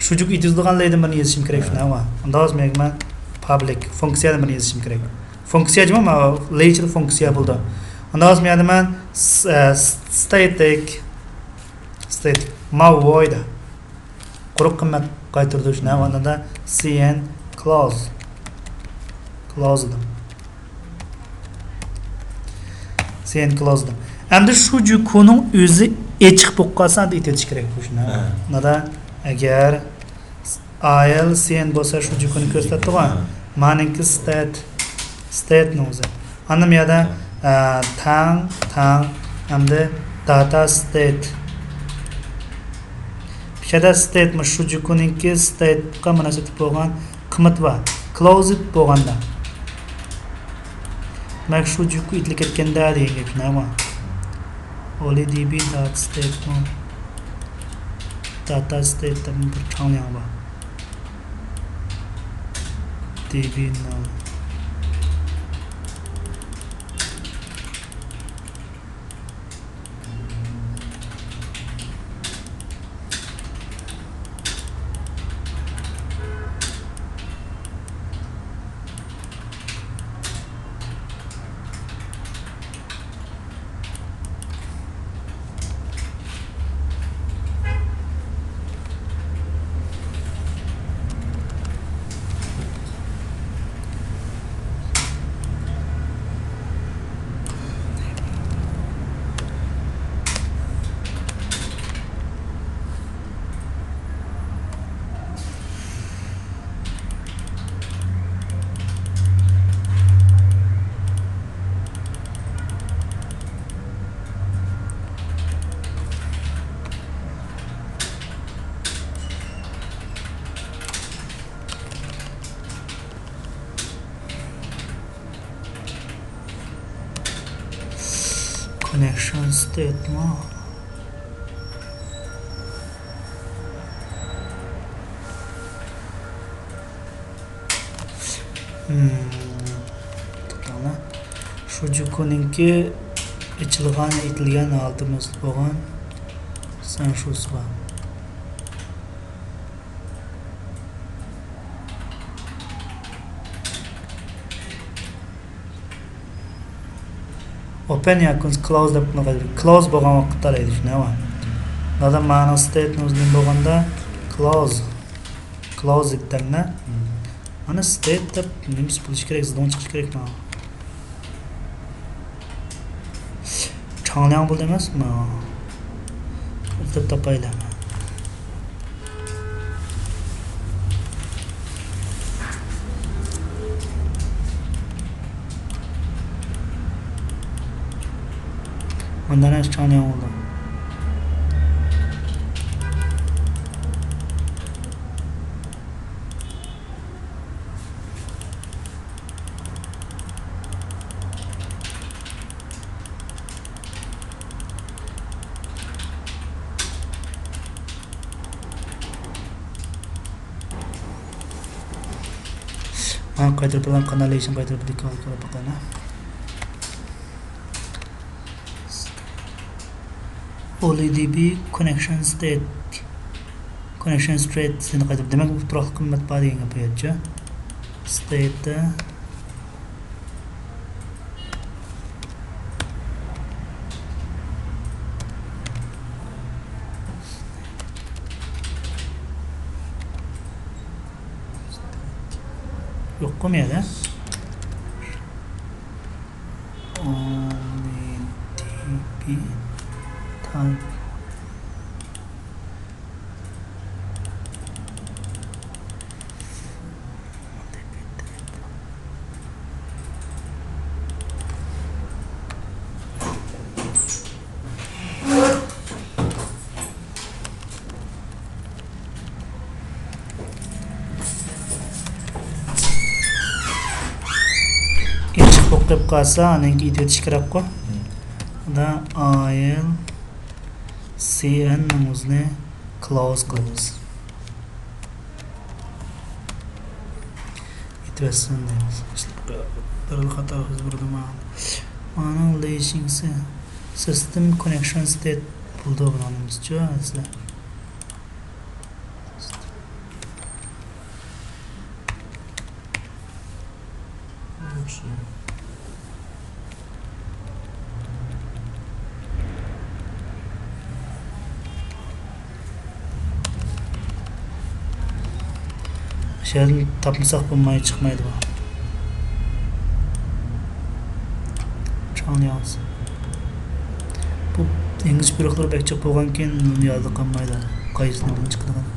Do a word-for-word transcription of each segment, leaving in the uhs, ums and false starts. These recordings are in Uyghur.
شۇجۇكۇ ئېتىزىدىغان لەيدىن بىرنى يېزىشىم كېرەك، ھە. شۇنداقمۇ؟ ئۇنداق بولسا مەن پابلىك فۇنكسىيەدىن بىرنى يېزىشىم كېرەك. فۇنكسىيە جۇمۇ، مانا لەي ئىچىدە فۇنكسىيە بولىدۇ. ئۇنداق بولسا مەن ستېتىك، ستېتىك، ما ۋويد. قۇرۇق قىممەت قايتۇرىدۇ، شۇنداق. ئاندىن سىئېن كلاس، كلاس دېدىم. سىئېن كلاس دېدىم. ئەمدى شۇجۇكۇنىڭ ئۆزى ئېچىق بولۇپ قالسا، ئەمدى ئېتىۋېتىش كېرەك بۇ شۇنى. ھە. مانا ئەگەر ئايل سىئېن بولسا شۇجۇكۇنى كۆرسىتەتتىغۇ. ھە. مانىڭكى ستېت، ستېتنىڭ ئۆزى. ئاندىن بۇ يەردە، ھە. ئە، تاڭ، تاڭ، ئەمدى داتا ستېت. بۇ يەردە ستېت، مۇشۇ شۇجۇكۇنىڭكى ستېتقا مۇناسىۋەتلىك بولغان قىممىتى بار. كلوزىت بولغاندا. دېمەك، شۇجۇكۇ ئېتىلىپ كەتكەندە دېگەن گەپ شۇنداقمۇ؟ ئولى دىبى داتا ستېتمۇ؟ داتا ستېتتا بىر چاڭلياڭ بار. دىبى نول. كوننېكشن ستېتمۇ؟ مم. توختاڭلار. شۇجۇكۇنىڭكى ئېچىلغان، ئېتىلگەن ھالىتى مەۋجۇت بولغان سەنشۇسى بار. ئوپېن ياكى كلوز دەپ كلوز بولغان ۋاقىتتا دەيدۇ، شۇنداقمۇ؟ دادا مانا ستېتنىڭ ئۆزى نېمە بولغاندا؟ كلوز. كلوز دەيدۇ. مانا ستېت دەپ نېمىسى بولۇشى كېرەك، زىدىڭ چىقىشى كېرەك مانا. چاڭلياڭ بولدى ئەمەسمۇ؟ ئىزدەپ تاپايلى. مۇنداق ئەمەس، چاڭلياڭ بولدى. ھە، قايتۇرۇپ بېرىڭ، قانداق دېيىشىنى قايتۇرۇپ بېرىڭ، كۆرۈپ باقايلى. ئولى دىبى كوننېكشن ستېت. كوننېكشن ستېت سېنى قايتۇرۇپ، دېمەك، بۇ تۇراقلىق قىممەت بار دېگەن گەپ بۇ يەرچە. ستېت. يوققۇ مەيلى. ئولى دىبى تايپ. ئېچىق بولۇپ قېلىپ قالسا، ئاندىن كېيىن ئېتىۋېتىش كېرەكقۇ. دا ئايل سىئېننىڭ ئۆزىنى كلاۋز قىلىمىز. ئېتىۋەتسۇن دەيمىز. بىرلا خاتا ھازىر بىردىما. مانىڭ لېيشىڭسى سىستېم كوننېكشن ستېت بولدى بۇنىڭ نېمىسىچۇ ئەسلى. شەل تاپمىساق بولماي چىقمايدۇ بۇ. چاڭلياڭس. بۇ ئىنگلىز پىروقلىرى بەك جىق بولغانكىن يادىدا قالمايدۇ. قايسىنىڭدىن چىقىدىغىنى.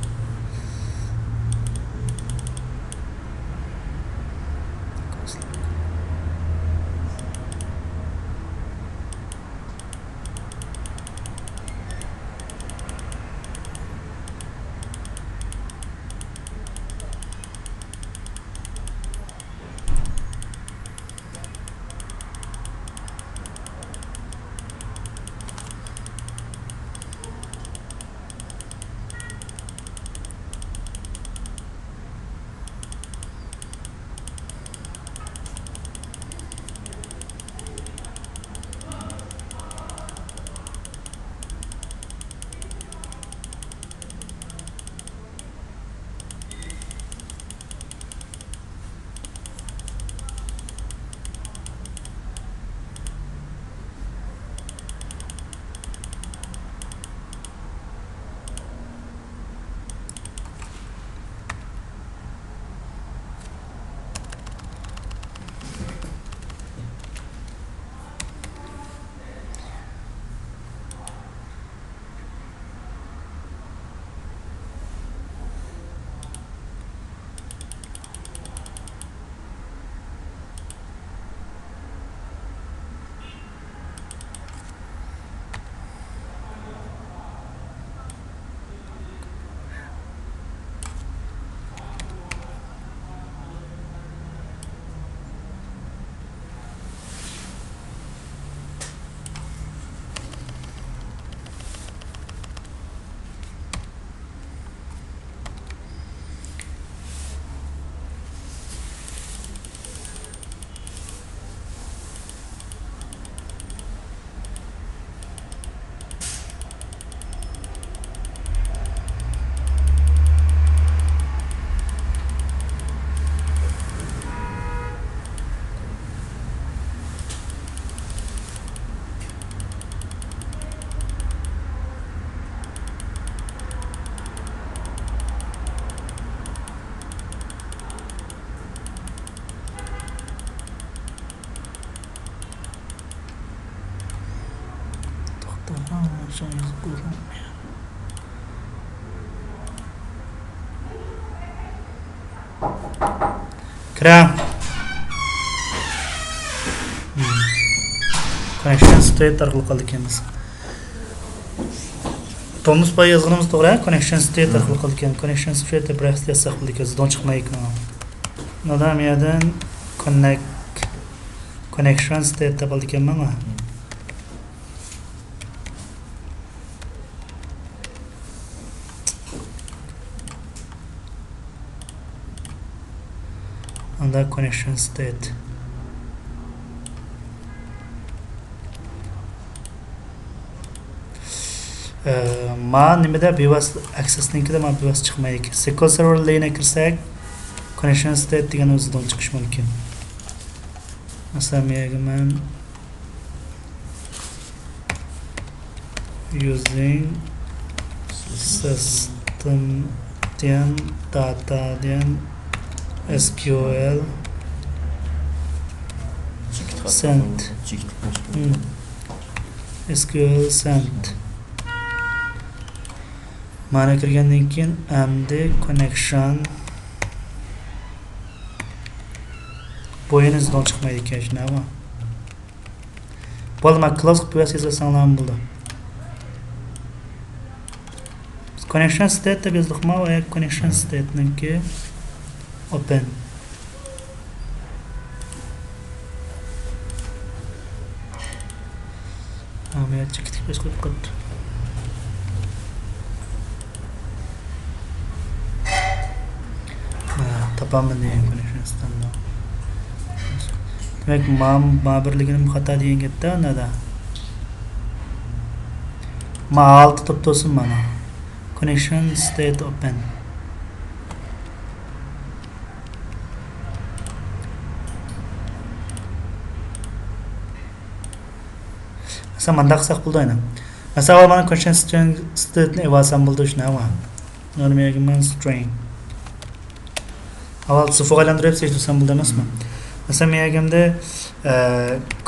توختاڭ، شۇڭا يېزىپ قويغان. كىرە. كوننېكشن ستېيت ئارقىلىق قالدى ئىكەنمىز. تومۇس باي يازغىنىمىز توغرا، كوننېكشن ستېيت ئارقىلىق قالدى ئىكەن. كوننېكشن ستېيت دەپ رەخت يازساق بولىدىكەن، زىدىڭ چىقمايدىكەن. نادام يەردىن كوننېك-، كوننېكشن ستېيت دەپ ئالدى ئىكەنمەن. ئاندا كوننېكشن ستېيت. ئە، ما نېمىدە بىۋاسىتە ئەكسېسنىڭكىدە ما بىۋاسىتە چىقمايدىكەن. سىكۋېل سېرۋېر لېيىنى كىرسەك، كوننېكشن ستېيت دېگەن ئۆزىدىن چىقىشى مۇمكىن. مەسىلەن، مەيەگە مەن using system دېگەن، data دېگەن، S Q L send. Hmm. S Q L send. مانا كىرگەندىن كېيىن ئەمدى كوننېكشن. بۇ يەنە زىدىڭ چىقمايدىكەن، شۇنداقمۇ؟ بولدى، مانا كلاس قىلىپ يېزىۋەتسەڭلارمۇ بولىدۇ. كوننېكشن ستېيت دەپ يازدۇقمۇ؟ ئۇ يەر كوننېكشن ستېيتنىڭكى ئوپېن. ئامەت چېكىتىپ باشقۇرۇپ قاپتۇ. ھە، تاپالمىدىم كوننېكشن ستېيتنى. دېمەك، ما، ما بىرلىكىنىم خاتا دېگەن گەپتە، ئاندا. ما ئالتە تۇرۇپ تۇرسۇن مانا. كوننېكشن ستېيت ئوپېن. مانداق قىلساق بولىدۇ ئەنە. مەسىلەن، ئاۋۋال مانا كونسترەكشن ستېتنى ئېلىۋالسام بولىدۇ، شۇنداقمۇ؟ ئۇنى مەن سترىڭ. ئاۋۋال سىفىغا ئايلاندۇرۇپ سېلىشتۇرسام بولىدۇ ئەمەسمۇ؟ مەسىلەن، مەن يەگەمدە، ئە،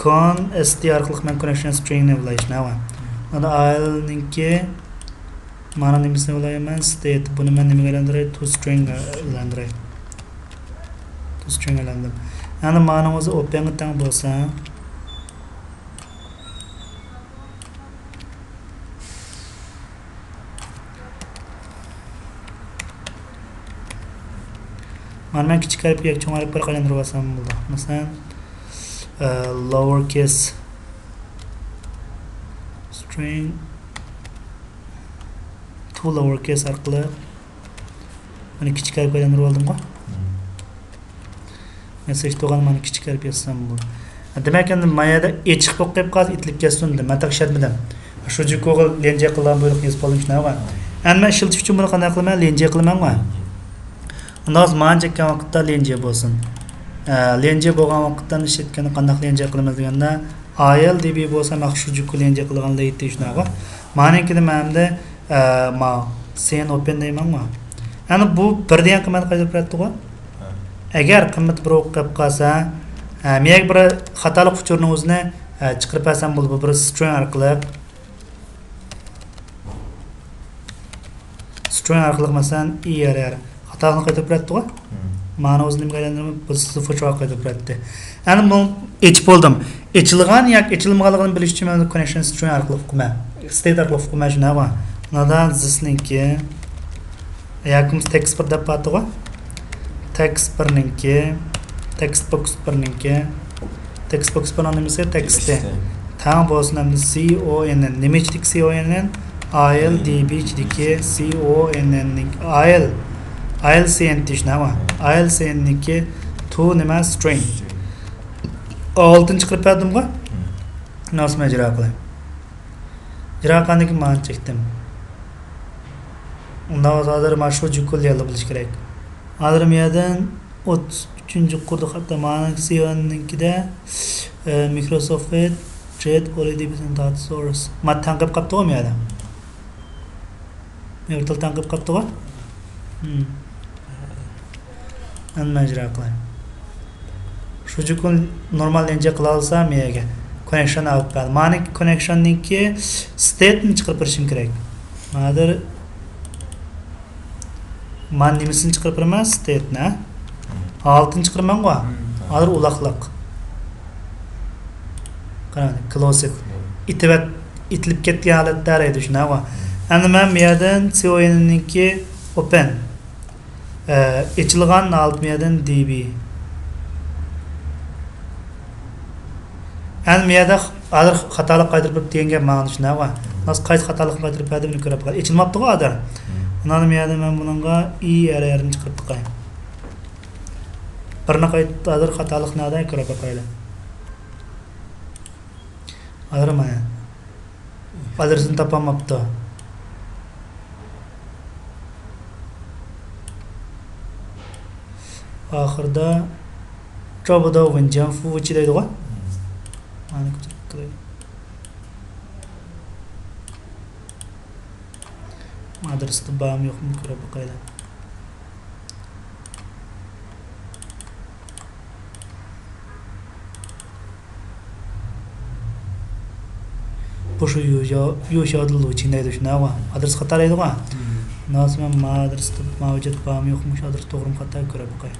كون ئېس تى ئارقىلىق مەن كونسترەكشن سترىڭنى ئېلىۋالاي، شۇنداقمۇ؟ ئانا ئايلنىڭكى مانا نېمىسىنى ئېلىۋالاي مەن؟ ستېت. بۇنى مەن نېمىگە ئايلاندۇراي؟ تو سترىڭگە ئايلاندۇراي. تو سترىڭ ئايلاندۇرۇپ. يەنى مانىڭ ئۆزى ئوپېنغا تەڭ بولسا، مانا مەن كىچىك ھەرپ ياكى چوڭ ھەرپ بىر ئايلاندۇرۇۋالسام بولىدۇ. مەسىلەن، ئە، لوئەر كېيس سترىڭ تو لوئەر كېيس ئارقىلىق مانا كىچىك ھەرپ ئايلاندۇرۇۋالدىمغۇ؟ مەن سېلىشتۇرغان مانا كىچىك ھەرپ يازسام بولىدۇ. دېمەك، ئەمدى ما يەردە ئېچىق بولۇپ قېلىپ قالسا ئېتىلىپ كەتسۇن دېدىم. مەن تېخى ئىشلەتمىدىم. شۇجۈكۇغا ليەنجيې قىلىدىغان بۇيرۇقنى يېزىپ قالدىم، شۇنداقمۇ؟ ئەمدى مەن ئىشلىتىش ئۈچۈن بۇنى قانداق قىلىمەن؟ ليەنجيې قىلىمەنغۇ؟ ئۇنداق بولسا مانا چەككەن ۋاقىتتا ليەنجيې بولسۇن. ئە، ليەنجيې بولغان ۋاقىتتا ئىشلەتكەندە قانداق ليەنجيې قىلىمىز دېگەندە، ئاي ئېل دى بى بولسا مانا شۇجۈكۇ ليەنجيې قىلىدىغان لەيتى، شۇنداقمۇ؟ مانىڭكىدە مەن ئەمدى، ئە، ما، سى ئېن ئوپېن دەيمەنغۇ؟ ئەنە بۇ بىر دېگەن قىممەت قايتۇرۇپ بېرەتتىغۇ؟ ئەگەر قىممىتى بىر بولۇپ قېلىپ قالسا، ئە، مېيەگە بىر خاتالىق ئۇچۇرىنىڭ ئۆزىنى، ئە، چىقىرىپ بەرسەم بولىدۇ. بۇ بىر سترىڭ ئارقىلىق، سترىڭ ئارقىلىق، مەسىلەن، ئى ئېرر خاتالىقنى قايتۇرۇپ بېرەتتىغۇ؟ مانا ئۆزى نېمىگە ئايلاندۇرىمەن؟ بۇ سىفىر چوقا قايتۇرۇپ بېرەتتى. ئەنە بۇنى ئېچىپ بولدۇم. ئېچىلغان ياكى ئېچىلمىغانلىقىنى بىلىش ئۈچۈن مەن كوننېكشن سترىڭ ئارقىلىق ئۇقىمەن. ستېيت ئارقىلىق ئۇقىمەن، شۇنداقمۇ؟ مۇندا زىسنىڭكى ياكى بولمىسا تېكىست بىر دەپ بارتىغۇ. تېكىست بىرنىڭكى، تېكىست بوكس بىرنىڭكى، تېكىست بوكس بىرنىڭ نېمىسى؟ تېكىستى. تېكىستى. تەڭ بولسۇن ئەمدى سى ئو ئېن ئېن. نېمە ئىچىدىكى سى ئو ئېن ئېن؟ ئاي ئېل دى بى ئىچىدىكى سى ئو ئېن ئېن نىڭ، ئاي ئېل، ئاي ئېل سى ئېن تى، شۇنداقمۇ؟ ئاي ئېل سى ئېن نىڭكى تو نېمە؟ سترىڭ. ئالتىنى چىقىرىپ بەردىمغۇ؟ ناسما ئىجرا قىلىڭ. ئىجرا قىلغاندىن كېيىن مانا چەكتىم. ئۇنداق بولسا ھازىر مانا شۇجۈكۇ ليەنلىك بولۇشى كېرەك. ھازىر مۇ يەردىن ئوتتۇز ئۈچىنچى قۇردا خاتا. مانا سى ئو ئېن نىڭكىدە، ئە، مىكروسوفت ترېد ئولىدى بىزنىڭ داتا سورس. مانا تەڭ قېلىپ قاپتىغۇ مۇ يەردە؟ مەن بىر تال تەڭ قېلىپ قاپتىغۇ؟ ھىم. ئەمدى مەن ئىجرا قىلاي. شۇجۈكۇ نورمال ليەنجيې قىلالىسا مېيەگە كوننېكشن ئاپەر. مانا كوننېكشننىڭكى ستېيتنى چىقىرىپ بېرىشىم كېرەك. ھازىر مانا نېمىسىنى چىقىرىپ بېرىمەن؟ ستېيتنى، ھە؟ ھالىتىنى چىقىرىمەنغۇ؟ ھازىر ئۇلاقلىق. قاراڭ، كلوزېد. ئېتىۋەت-، ئېتىلىپ كەتكەن ھالەتتە دەيدۇ، شۇنداقغۇ؟ ئەمدى مەن بۇ يەردىن سى ئو ئېن نىڭكى ئوپېن. ئە، ئېچىلغان ھالىتى بۇ يەردىن دى بى. ئەمدى بۇ يەردە ھازىر خاتالىق قايتۇرۇپ بېرىپتۇ دېگەن گەپ ماڭا، شۇنداقغۇ؟ ھازىر قايسى خاتالىقنى قايتۇرۇپ بەردى، بۇنى كۆرۈپ باقايلى. ئېچىلماپتىغۇ ھازىر. ئاندىن بۇ يەردە مەن بۇنىڭغا ئى ئېررنى چىقىرىپ باقاي. بىرنى قايت-، ھازىر خاتالىق نەدە، كۆرۈپ باقايلى. ھازىر مانا ئادرېسىنى تاپالماپتۇ. ئاخىرىدا جوبىدا ۋېنجياڭ فۇ ۋېچى دەيدىغۇ. مانا كۆرسەتكىلى. ئادرېستا بارمۇ يوقمۇ كۆرۈپ باقايلى. بۇ شۇ يۇ-، يۇ-، يۇشياۋدىن لۇچىڭ دەيدۇ، شۇنداقمۇ؟ ئادرېس خاتا دەيدىغۇ؟ ناسىمەن ما ئادرېستا ماۋجۇت بارمۇ يوقمۇ، شۇ ئادرېس توغرىمۇ خاتا كۆرۈپ باقاي.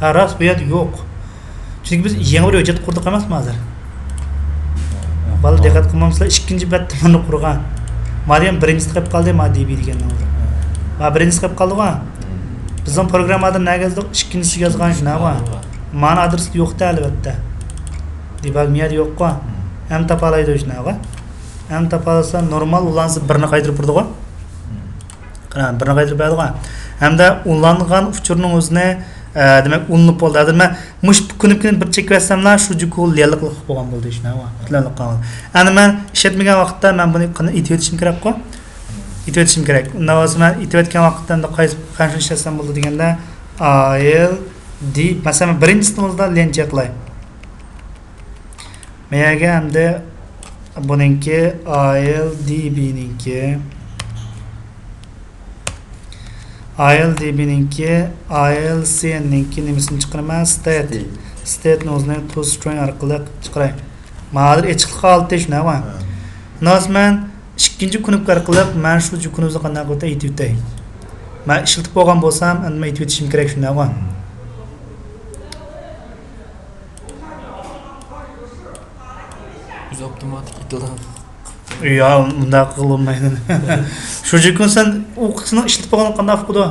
ھە، راست، بۇ يەردە يوق. چۈنكى بىز يېڭى بىر ھۆججەت قۇردۇق ئەمەسمۇ ھازىر؟ بالىلار دىققەت قىلمامسىلەر، ئىككىنچى بەتتە مانا قۇرغان. ما دېگەن بىرىنچىسى قېلىپ قالدى، ما دى بى دېگەننىڭ. ما بىرىنچىسى قېلىپ قالدىغۇ. بىزنىڭ پروگراممادا نەگە يازدۇق؟ ئىككىنچىسىگە يازغان، شۇنداقمۇ؟ مانا ئادرېستا يوق-تە، ئەلۋەتتە. دېباگ ما يەردە يوققۇ. ئەمدى تاپالايدۇ، شۇنداقمۇ؟ ئەمدى تاپالىسا نورمال ئۇلانسا بىرنى قايتۇرۇپ بېرىدىغۇ. قاراڭ، بىرنى قايتۇرۇپ بەردىغۇ. ھەمدە ئۇلانغان ئۇچۇرنىڭ ئۆزىنى، ئە، دېمەك، ئۇلىنىپ بولدى. ھازىر مەن مۇشۇ كۇنۇپكىنى بىر چېكىۋەتسەملا، شۇجۈكۇ ليەنلىك بولغان بولدى، شۇنداقمۇ؟ پىلانلىق قالغان. ئەمدى مەن ئىشلەتمىگەن ۋاقىتتا مەن بۇنى قانداق ئېتىۋېتىشىم كېرەكقۇ؟ ئېتىۋېتىشىم كېرەك. ئۇنداق بولسا مەن ئېتىۋەتكەن ۋاقىتتا ئەمدى قايسى فانكشن ئىشلەتسەم بولىدۇ دېگەندە، ئاي ئېل دى، مەسىلەن، بىرىنچىسىنى ئۆزىدە ليەنجيې قىلاي. مەيەگە ئەمدى بۇنىڭكى، ئاي ئېل دى بى نىڭكى، ئاي ئېل دى بى نىڭكى، ئاي ئېل سى ئېن نىڭكى نېمىسىنى چىقىرىمەن؟ ستېت. ستېت. ستېتنى ئۆزىنى توسترىڭ ئارقىلىق چىقىراي. مانا ھازىر ئېچىقلىق ھالىتى شۇنداقمۇ؟ ھە. ئۇنداق بولسا مەن ئىككىنچى كۇنۇپكا ئارقىلىق مەن شۇ كۇنۇپكىنى قانداق قىلىپ ئېيتىۋېتەي؟ مەن ئىشلىتىپ بولغان بولسام، ئەمدى مەن ئېيتىۋېتىشىم كېرەك شۇنداقمۇ؟ ئۆزى ئاپتوماتىك ئېيتىلىدىغان. يا، مۇنداق قىلغىلى بولمايدۇ. شۇجىكۇن، سەن ئۇ قىسمىنى ئىشلىتىپ بولغاندا قانداق ئۇقىدۇ؟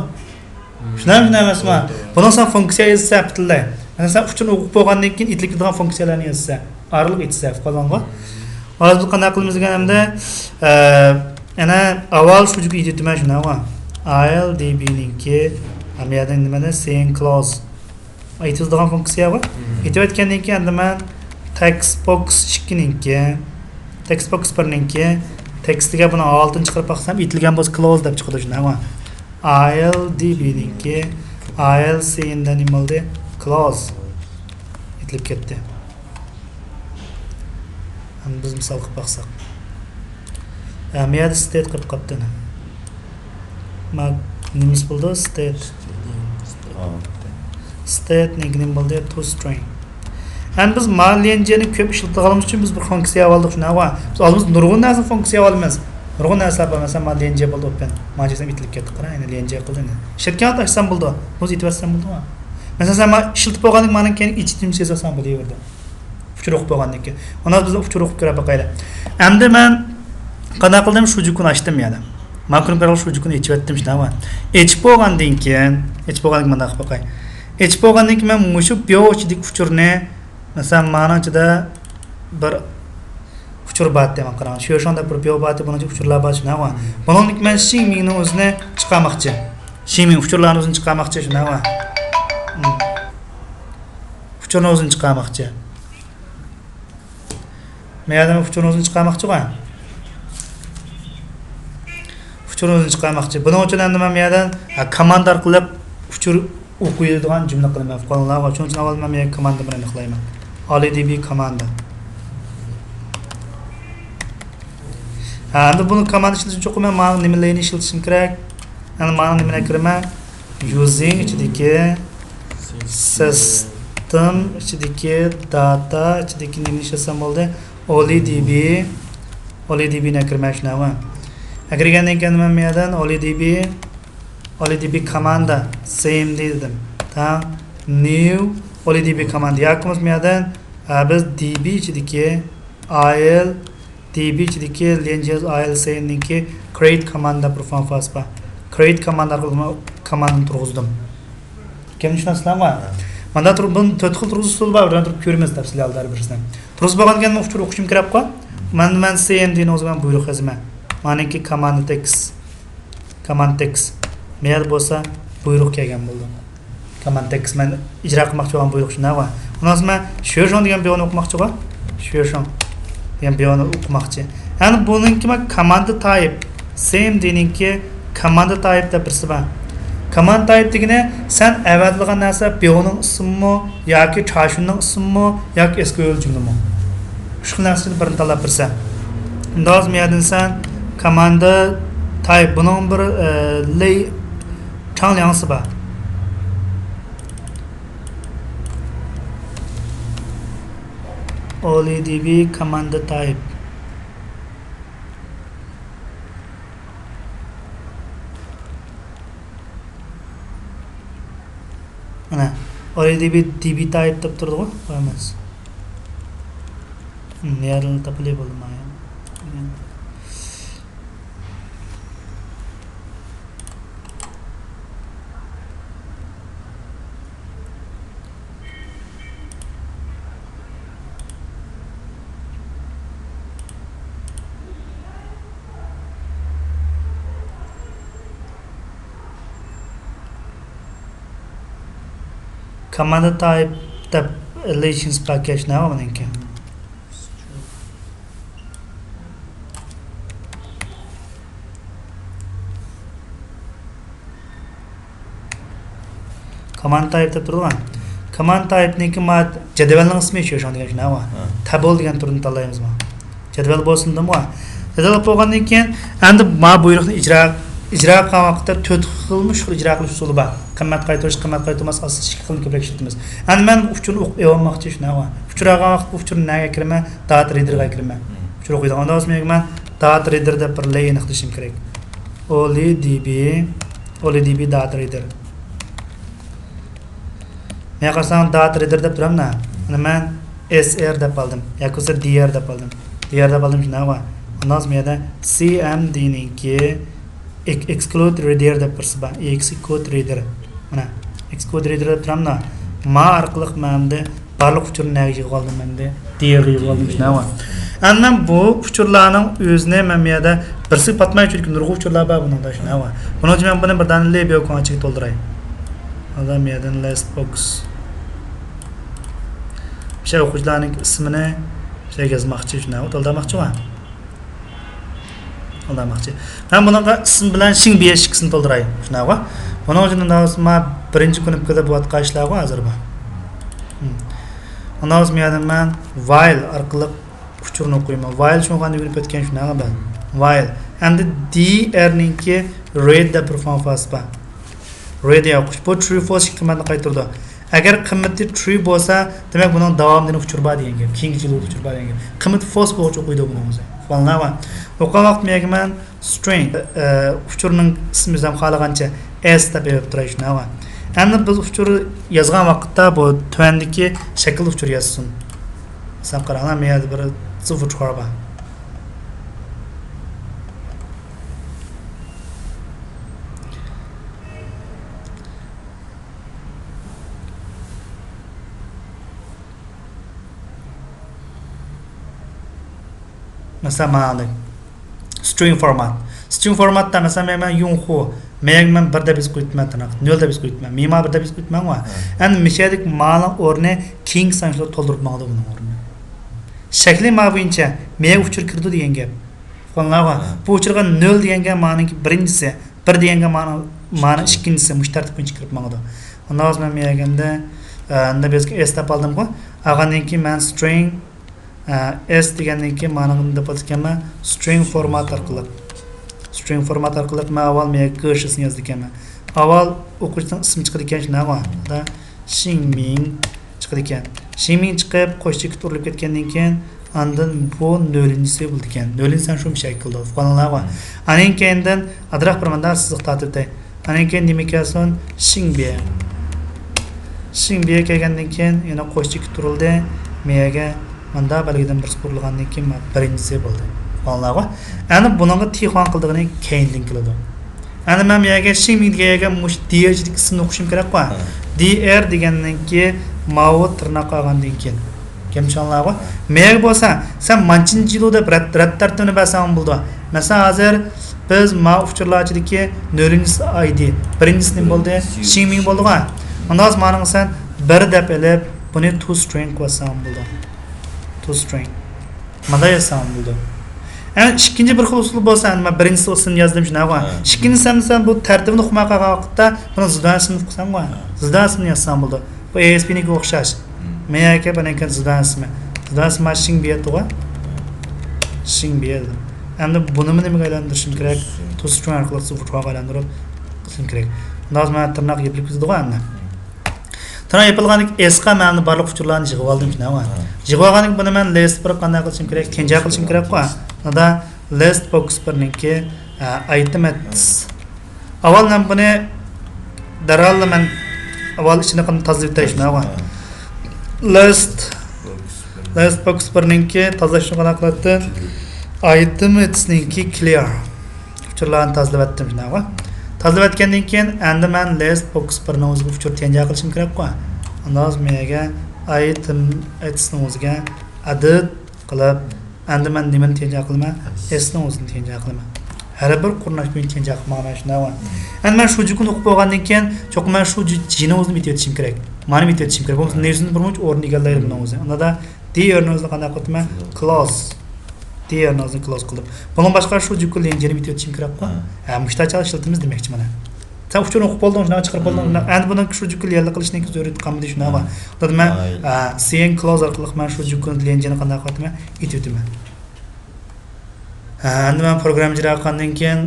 شۇنداق، شۇنداق ئەمەسمۇ؟ بۇنىڭ سەن فۇنكسىيە يازىسەن پۈتۈنلەي. مەسىلەن، سەن ئۇچۇرنى ئوقۇپ بولغاندىن كېيىن ئېيتىلىپ كېتىدىغان فۇنكسىيەلەرنى يازىسەن. ئارىلىق ئېيتىسەن، ئۇقۇپ قالدىڭغۇ؟ ھازىر بىز قانداق قىلىمىز دېگەن ئەمدى، ئە، يەنە ئاۋۋال شۇجىكۇ ئېيتىۋېتىمەن شۇنداقمۇ؟ ئاي ئېل دى بى نىڭكى، ئەمدى يەردىن نېمىنى؟ سى ئېن كلاس. ئېيتىدىغان فۇنكسىيە بار. مم. ئېيتىۋەتكەندىن كېيىن ئەمدى مەن تېكىست بوكس ئىككىنىڭكى، تېكىست بوكس بىرنىڭكى تېكىستىگە بۇنى ھالىتىنى چىقىرىپ باقسام، ئېيتىلگەن بولسا كلاس دەپ چىقىدۇ شۇنداقمۇ؟ ئاي ئېل دى بى نىڭكى، ئاي ئېل سى ئېن دە نېمە بولدى؟ كلاس. ئېيتىلىپ كەتتى. ئەمدى بىز مىسال قىلىپ باقساق. ئە، مەيەردە ستېت قىلىپ قاپتۇ. ما، نېمىسى بولدى؟ ستېت. ستېت نېگىنىم بولدى؟ توسترىڭ. ئەمدى بىز ما ليەنجيېنى كۆپ ئىشلىتىدىغانلىقىمىز ئۈچۈن بىز بىر فۇنكسىيە ئالدۇق شۇنداقمۇ؟ بىز ئالدىمىز نۇرغۇن نەرسە فۇنكسىيە ئالىمىز. نۇرغۇن نەرسىلەر بار، مەسىلەن، ما ليەنجيې بولدى ئوپېن. ما جەزەم ئېيتىلىپ كەتتى، قارا، يەنە ليەنجيې قىلدى ئەمدى. ئىشلەتكەن ۋاقىت ئاچسام بولىدۇ. بۇنى ئېيتىۋەتسەم بولىدۇ. مەسىلەن، سەن ما ئىشلىتىپ بولغاندىن كېيىن مانا كەينى ئېچىتىمىز يازساڭ بولۇۋېرىدۇ. ئۇچۇر ئوقۇپ بولغاندىن كېيىن. ئۇنداق بىز ئۇچۇر ئوقۇپ كۆرۈپ باقايلى. ئەمدى مەن قانداق قىلدىم؟ شۇجىكۇنى ئاچتىم يەنە. ماكرو كارىلىق شۇجىكۇنى ئېچىۋەتتىم شۇنداقمۇ؟ ئېچىپ بولغاندىن كېيىن، ئېچىپ بولغاندىن كېيىن مۇنداق قىلىپ باقاي. ئېچىپ بولغاندىن كېيىن مەن مۇشۇ بيو ئىچىدىكى ئۇچۇرنى، مەسىلەن، مانىڭ ئىچىدە بىر ئۇچۇر بار دەيمەن، قاراڭ. شۆشاڭ دەپ بىر بيو بار، بۇنىڭ ئىچىدە ئۇچۇرلار بار شۇنداقمۇ؟ بۇنىڭدىن كېيىن مەن شىڭمىڭنىڭ ئۆزىنى چىقارماقچى. شىڭمىڭ ئۇچۇرلارنىڭ ئۆزىنى چىقارماقچى شۇنداقمۇ؟ ئۇچۇرنىڭ ئۆزىنى چىقارماقچى. مەن يەردىن ئۇچۇرنىڭ ئۆزىنى چىقارماقچىغۇ. ئۇچۇرنىڭ ئۆزىنى چىقارماقچى. بۇنىڭ ئۈچۈن ئەمدى مەن بۇ يەردىن، ھە، كاماندا ئارقىلىق ئۇچۇر ئوقۇيدىغان جۈملە قىلىمەن. قولۇڭلارغا، شۇنىڭ ئۈچۈن ئاۋۋال مەن بۇ يەرگە كاماندا بىرنى قىلايمەن. ئالىي دى بى كاماندا. ھە، ئەمدى بۇنى كاماندا ئىشلىتىش ئۈچۈن چوقۇم مەن ماڭا نېمە لەينى ئىشلىتىشىم كېرەك؟ ئەمدى مانا نېمىنى ئەكىرىمەن؟ يۇزىڭ ئىچىدىكى سىستېم ئىچىدىكى داتا ئىچىدىكى نېمىنى ئىشلەتسەم بولدى؟ ئولى دى بى، ئولى دى بىنى ئەكىرىمەن شۇنداقمۇ؟ ئەكىرگەندىن كېيىن مەن بۇ يەردىن ئولى دى بى، ئولى دى بى كاماندا، سى ئېم دى دېدىم. تەڭ نيۇ ئولى دى بى كاماندا. ياكى بولمىسا بۇ يەردىن، ئە، بىز دى بى ئىچىدىكى ئاي ئېل دى بى ئىچىدىكى ليەنجيې ئاي ئېل سى ئېن نىڭكى كرېيت كاماندا بىر فانكسىيەسى بار. كرېيت كاماندا ئارقىلىق كاماندىنى تۇرغۇزدۇم. گەپنى چۈشىنەسىلەرمۇ؟ ماندا تۇرۇپ، بۇنى تۆت خىل تۇرغۇزۇش ئۇسۇلى بار، بىردىن تۇرۇپ كۆرىمىز تەپسىلىي ھالدا ھەر بىرسىنى. تۇرغۇزۇپ بولغاندىن كېيىن ئۇچۇر ئوقۇشۇم كېرەكقۇ. مەن، مەن سى ئېن دىنى ئۆزى مەن بۇيرۇق يازىمەن. مانىڭكى كاماندا تېكىست. كاماندا تېكىست. مەيەردە بولسا بۇيرۇق كەلگەن بولىدۇ. كاماندا تېكىست مەن ئىجرا قىلماقچى بولغان بۇيرۇق شۇنداقمۇ؟ ئۇنداق بولسا مەن شۆشۇڭ دېگەن بىيونى ئوقۇماقچىغۇ. شۆشۇڭ دېگەن بىيونى ئوقۇماقچى. يەنى بۇنىڭكى مانا كاماندا تايپ. سى ئېم دىنىڭكى كاماندا تايپ دەپ بىرسى بار. كاماندا تايپ دېگىنى سەن ئەۋەتىدىغان نەرسە بىيونىڭ ئىسمىمۇ ياكى چاشۇننىڭ ئىسمىمۇ ياكى ئېس كيۇ ئېل جۈملىمۇ. ئۈچ خىل نەرسىدىن بىرىنى تاللاپ بېرىسەن. ئۇنداق بولسا مۇ يەردىن سەن كاماندا تايپ، بۇنىڭ بىر، ئە، لەي-، چاڭ لياڭسى بار. ئولى دى بى كاماندا تايپ. مانا، ئولى دى بى، دى بى تايپ دەپ تۇرىدىغۇ، بۇ ئەمەس. نېرىنى تاپىلى بولدى مايا. كاماندا تايپ دەپ لېيشىنس پاكەت نېمە ئۇنىڭكى؟ كوماند تايپ دەپ تۇرىدىغان. كوماند تايپنىڭكى ما جەدۋەلنىڭ ئىسمى شۇ، شۇڭا دېگەن شۇ نەۋا. ھە. تابول دېگەن تۈرنى تاللايمىز ما. جەدۋەل بولسۇن دېدىمغۇ. جەدۋەل بولغاندىن كېيىن، ئەمدى ما بۇيرۇقنى ئىجرا، ئىجرا قىلغان ۋاقىتتا تۆت خىلمۇ شۇ خىل ئىجرا قىلىش ئۇسۇلى بار. قىممەت قايتۇرۇش، قىممەت قايتۇرماس، ئاساسەن ئىككى خىلنى كۆپرەك ئىشلىتىمىز. ئەمدى مەن ئۇچۇرنى ئوقۇپ ئېلىۋالماقچى شۇ نەۋا. ئۇچۇر ئالغان ۋاقىتتا ئۇچۇرنى نەگە كىرىمەن؟ داتا رىدېرغا كىرىمەن. ئۇچۇر ئوقۇيدىغان بولسا مەن داتا رىدېر دەپ بىر لەي ئېنىقلىشىم كېرەك. ئولى دى بى، ئولى دى بى داتا رىدېر. مانا قارىساڭ، داتا رىدېر دەپ تۇرامنا. ئۇنى مەن ئېس ئېر دەپ ئالدىم ياكى بولمىسا دى ئېر دەپ ئالدىم. دى ئېر دەپ ئالدىم شۇنداقمۇ؟ ئۇنداق بولسا مۇ يەردە سى ئېم دىنىڭكى ئېك-، ئېكسكلۇد رىدېر دەپ بىرسى بار. ئېكسكلۇد رىدېر. مانا، ئېكسكلۇد رىدېر دەپ تۇرامنا. ما ئارقىلىق مەن ئەمدى بارلىق ئۇچۇرنى نەگە يىغىۋالدىم ئەمدى؟ دى ئېرغا يىغىۋالدىم شۇنداقمۇ؟ ئەمدى مەن بۇ ئۇچۇرلارنىڭ ئۆزىنى مەن بۇ يەردە بىرسىگە پاتماي، چۈنكى نۇرغۇن ئۇچۇرلار بار بۇنىڭدا شۇنداقمۇ؟ بۇنىڭ ئۈچۈن مەن بۇنى بىردەم لېبيو كوڭ ئىچىگە تولدۇراي. ئالدىم يەردىن لىست بوكس. شۇ ئوقۇغۇچىلارنىڭ ئىسمىنى شۇ يازماقچى شۇنداقمۇ؟ تولدۇرماقچىغۇ. ئالدىماقچى. مەن بۇنىڭغا ئىسىم بىلەن شىڭ بىيە ئىككىسىنى تولدۇراي. شۇنداقمۇ؟ بۇنىڭ ئۈچۈن ئۇنداق بولسا ما بىرىنچى كۇنۇپكىدا بولۇۋاتقان ئىشلارغۇ ھازىر بۇ. ھىم. ئۇنداق بولسا مۇ يەردىن مەن ۋايل ئارقىلىق ئۇچۇرنى ئوقۇيمەن. ۋايل شۇنىڭغا ئۆگىنىپ ئۆتكەن شۇنداقمۇ بىز؟ ۋايل. ئەمدى دى ئېرنىڭكى رىد دەپ بىر فۇنكسىيەسى بار. رىد يوق. بۇ ترۇ فالس ئىككى قىممەتنى قايتۇرىدۇ. ئەگەر قىممىتى ترۇ بولسا، دېمەك بۇنىڭ داۋامىدا ئۇچۇر بار دېگەن گەپ. كېيىنكى جىلۋىدا ئۇچۇر بار دېگەن گەپ. قىممىتى فالس بولغۇچە ئوقۇيدۇ بۇنىڭ ئۆزى. ئۇققانلار بار. ئوقۇغان ۋاقتىم يەگىمەن سترىڭ، ئە، ئۇچۇرنىڭ ئىسمى ئۆزۈم خالىغانچە ئېس دەپ بېرىپ تۇراي شۇنداقمۇ؟ ئەمدى بىز ئۇچۇر يازغان ۋاقىتتا بۇ تۆۋەندىكى شەكىلدە ئۇچۇر يازسۇن. مەسىلەن قاراڭلار، مەن يەردە بىر زىفۇچخار بار. مەسىلەن مانا سترىڭ فورمات. سترىڭ فورماتتا مەسىلەن مەن، مەن يۇڭخۇ، مەن، مەن بىر دەپ يېزىپ قويۇپتىمەن تىرناق، نۆل دەپ يېزىپ قويۇپتىمەن. مىما بىر دەپ يېزىپ قويۇپتىمەنغۇ. ھە. ئەمدى مىشەدىكى مانىڭ ئورنى كېيىنكى سانچىلار تولدۇرۇپ ماڭىدۇ بۇنىڭ ئورنىنى. شەكلى ما بويىچە مەيەگە ئۇچۇر كىرىدۇ دېگەن گەپ. ئۇققانلارغۇ. ھە. بۇ ئۇچۇرغا نۆل دېگەن گەپ مانىڭكى بىرىنچىسى، بىر دېگەن گەپ مانا، مانا ئىككىنچىسى، مۇشۇ تەرتىپ بويىچە كىرىپ ماڭىدۇ. ئۇنداق بولسا مەن مەيەگەندە، ئە، ئەمدى بىزگە ئېس دەپ ئالدىمغۇ. ئالغاندىن كېيىن مەن سترىڭ، ئە، ئېس دېگەندىن كېيىن مانا نېمە دەپ ئاتىكەنمەن؟ سترىڭ فورمات ئارقىلىق. سترىڭ فورمات ئارقىلىق مەن ئاۋۋال مەيەگە گېشىسىنى يازىدىكەنمەن. ئاۋۋال ئوقۇغۇچىنىڭ ئىسمى چىقىدىكەن شۇنداقمۇ؟ شىڭمىڭ چىقىدىكەن. شىڭمىڭ چىقىپ، قوش چېكىت ئۇرۇلۇپ كەتكەندىن كېيىن، ئاندىن بۇ نۆلىنچىسى بولىدىكەن. نۆلىنچىسى شۇ شەكىلدە، ئۇققانلارغۇ. ئاندىن كېيىندىن ئادراق بىر مۇنداق سىزىق تارتىۋېتەي. ئاندىن كېيىن نېمە كەلسۇن؟ شىڭبىيە. شىڭبىيە كەلگەندىن كېيىن يەنە قوش چېكىت ئۇرۇلدى. مىيەگە مۇنداق بەلگىدىن بىرسى ئۇرۇلغاندىن كېيىن مانا بىرىنچىسى بولدى. ئۇققانلارغۇ. ئەمدى بۇنىڭغا تىخۇەن قىلىدىغىنى كەينىدىن كېلىدۇ. ئەمدى مەن بۇ يەرگە شىڭمىڭ دېگەن يەرگە مۇشۇ دى ئېر ئىچىدىكى ئىسىمنى ئوقۇشۇم كېرەكقۇ. ھە. دى ئېر دېگەندىن كېيىن ماۋۇ تىرناق ئالغاندىن كېيىن. گەپنى چۈشەندىڭلارغۇ؟ مەيەگە بولسا، سەن مانچىنچە يىلۇ دەپ رەت، رەت تەرتىپىنى بەرسەڭ بولىدۇ. مەسىلەن، ھازىر بىز ما ئۇچۇرلار ئىچىدىكى نۆلىنچىسى ئايدى، بىرىنچىسى نېمە بولدى؟ شىڭمىڭ بولدىغۇ. ئۇنداق بولسا مانىڭغا سەن بىر دەپ ئېلىپ، بۇنى تو سترىڭ قىلىۋەتسەڭ بولىدۇ. تو سترىڭ. مانداق يازساڭ بولىدۇ. ئەمدى ئىككىنچى بىر خىل ئۇسۇل بولسا، ئەمدى مەن بىرىنچىسى ئۇسۇلىنى يازدىم شۇنداقغۇ. ھە. ئىككىنچىسى ئەمدى سەن بۇ تەرتىپنى ئۇقماي قالغان ۋاقىتتا بۇنى زىدۋەن ئىسمىنى ئۇقساڭغۇ. ھە. زىدۋەن ئىسمىنى يازساڭ بولىدۇ. بۇ ئەي ئېس پىنىڭكىگە ئوخشاش. ھە. مەيەگە بۇنىڭكى زىدۋەن ئىسمى. زىدۋەن ئىسمى شىڭبىيە دېدىغۇ. شىڭبىيە دېدىم. ئەمدى بۇنىمۇ نېمىگە ئايلاندۇرۇشۇم كېرەك؟ تو سترىڭ ئارقىلىق زىفۇچخارغا ئايلاندۇرۇپ قىلىشىم كېرەك. ئۇنداق بولسا مانا تىرناق يېپىلىپ كېتىدىغۇ ئەمدى. تىرناق يېپىلغاندىن كېيىن ئېسقا مەن بارلىق ئۇچۇرلارنى يىغىۋالدىم شۇنداقمۇ؟ ھە. يىغىۋالغاندىن كېيىن بۇنى مەن لىست بىر قانداق قىلىشىم كېرەك؟ تەڭجە قىلىشىم كېرەكقۇ. مۇندا لىست بوكس بىرنىڭكى، ئە، ئايتېم ئېتس. ئاۋۋال مەن بۇنى دەرھاللا مەن ئاۋۋال ئىچىنى قانداق تازىلاپ ئۆتەي شۇنداقمۇ؟ ھە. لىست، لىست بوكس بىرنىڭكى تازىلاشنى قانداق قىلاتتىم؟ ئايتېم ئېتسنىڭكى كلىير. ئۇچۇرلارنى تازىلىۋەتتىم شۇنداقمۇ؟ تازىلىۋەتكەندىن كېيىن ئەمدى مەن لىست بوكس بىرنىڭ ئۆزىگە ئۇچۇر تەڭجە قىلىشىم كېرەكقۇ. ئاندىن مەيەگە ئايتېم ئېتسنىڭ ئۆزىگە ئەدىت قىلىپ، ئەمدى مەن نېمىنى تەڭجە قىلىمەن؟ ئېتسنىڭ ئۆزىنى تەڭجە قىلىمەن. ھەر بىر قۇرناش بويىچە تەڭجە قىلىپ ماڭىمەن شۇنداقمۇ؟ ئەمدى مەن شۇجۈكۇنى ئوقۇپ بولغاندىن كېيىن چوقۇم مەن شۇجۇ جىنىڭ ئۆزىنى ئېتىۋېتىشىم كېرەك. مانا ئېتىۋېتىشىم كېرەك. بولمىسا نېسىنى بىر مۇنچە ئورۇن ئىگىلەيدۇ بۇنىڭ ئۆزى. ئۇندا دى ئېرنىڭ ئۆزىنى قانداق قىلىمەن؟ كلوز. دى ئېرنىڭ ئۆزىنى كلوز قىلدىم. بۇنىڭ باشقا شۇجۈكۇ لېنجىنى ئېتىۋېتىشىم كېرەكقۇ. ھە. ھە، مۇشۇ چاغدا ئىشلىتىمىز دېمەكچى مانا. تا ئۇچۇرنى ئوقۇپ بولدۇڭ، شۇنداق چىقىرىپ بولدۇڭ. ئەمدى بۇنىڭ شۇجۇكۇ ليەنلىك قىلىشنىڭ زۆرۈرىيىتى قالمىدى، شۇنداقمۇ؟ دادىمەن، سىيەن كلاۋز ئارقىلىق مەن شۇجۇكۇ ليەنجيەنى قانداق قىلىۋاتىمەن؟ ئېتىۋېتىمەن. ھە، ئەمدى مەن پروگرامما ئىجرا قىلغاندىن كېيىن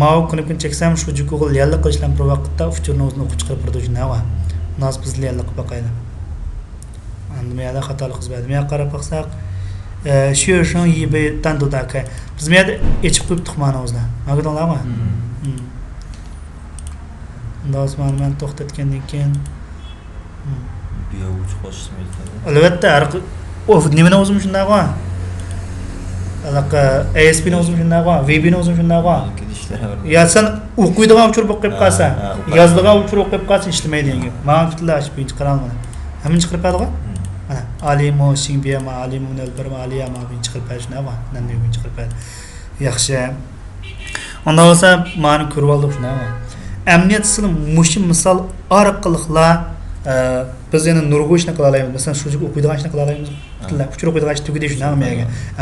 ماۋۇ كۇنۇپكىنى چەكسەم، شۇجۇكۇغا ليەنلىك قىلىشلار بىر ۋاقىتتا ئۇچۇرنىڭ ئۆزىنى ئوقۇپ چىقىرىپ بېرىدۇ، شۇنداقمۇ؟ ھازىر بىز ليەنلىك قىلىپ باقايلى. ئاندىن بۇ يەردە خاتالىق يۈز بەردى. بۇ يەرگە قاراپ باقساق، ئە، شۈيشىڭ يىبېي داندۇداكى. بىز بۇ يەردە ئېچىپ قويۇپتۇق مانا ئۆزىنى. مانا كۆردۈڭلارمۇ؟ ئۇنداق بولسا مانا مەن توختاتقاندىن كېيىن. بۇ يەرگە ئۇچۇپ قالسا ئەلۋەتتە، ھەر قى-، ئۇ نېمىنىڭ ئۆزىمۇ شۇنداقغۇ؟ ھېلىقى ئەي ئېس پىنىڭ ئۆزىمۇ شۇنداقغۇ؟ ۋى بىنىڭ ئۆزىمۇ شۇنداقغۇ؟ يا سەن ئوقۇيدىغان ئۇچۇر بولۇپ قېلىپ قالسا، يازىدىغان ئۇچۇر بولۇپ قېلىپ قالسا ئىشلىمەيدۇ دېگەن گەپ. ماڭا پۈتۈنلەي ئاشۇ بويىچە قارالمىدى. ھەممىنى چىقىرىپ بەردىغۇ؟ مانا، ئالىمۇ، شىڭبىيەما، ئالىمۇ، نۆلبىرما، ئالىيەما، بۇنى چىقىرىپ بەردى، شۇنداقغۇ؟ نەننىڭ بۇنى چىقىرىپ بەردى. ياخشى. ئۇنداق بولسا، مانا كۆرۈۋالدۇق، شۇنداقمۇ؟ ئەمەلىيەتتە سىلەر مۇشۇ مىسال ئارقىلىقلا، ئە، بىز يەنە نۇرغۇن ئىشنى قىلالايمىز. مەسىلەن، شۇجۇكۇ ئوقۇيدىغان ئىشنى قىلالايمىز. پۈتۈنلەي ئۇچۇر ئوقۇيدىغان ئىش تۈگىدى، شۇنداقمۇ؟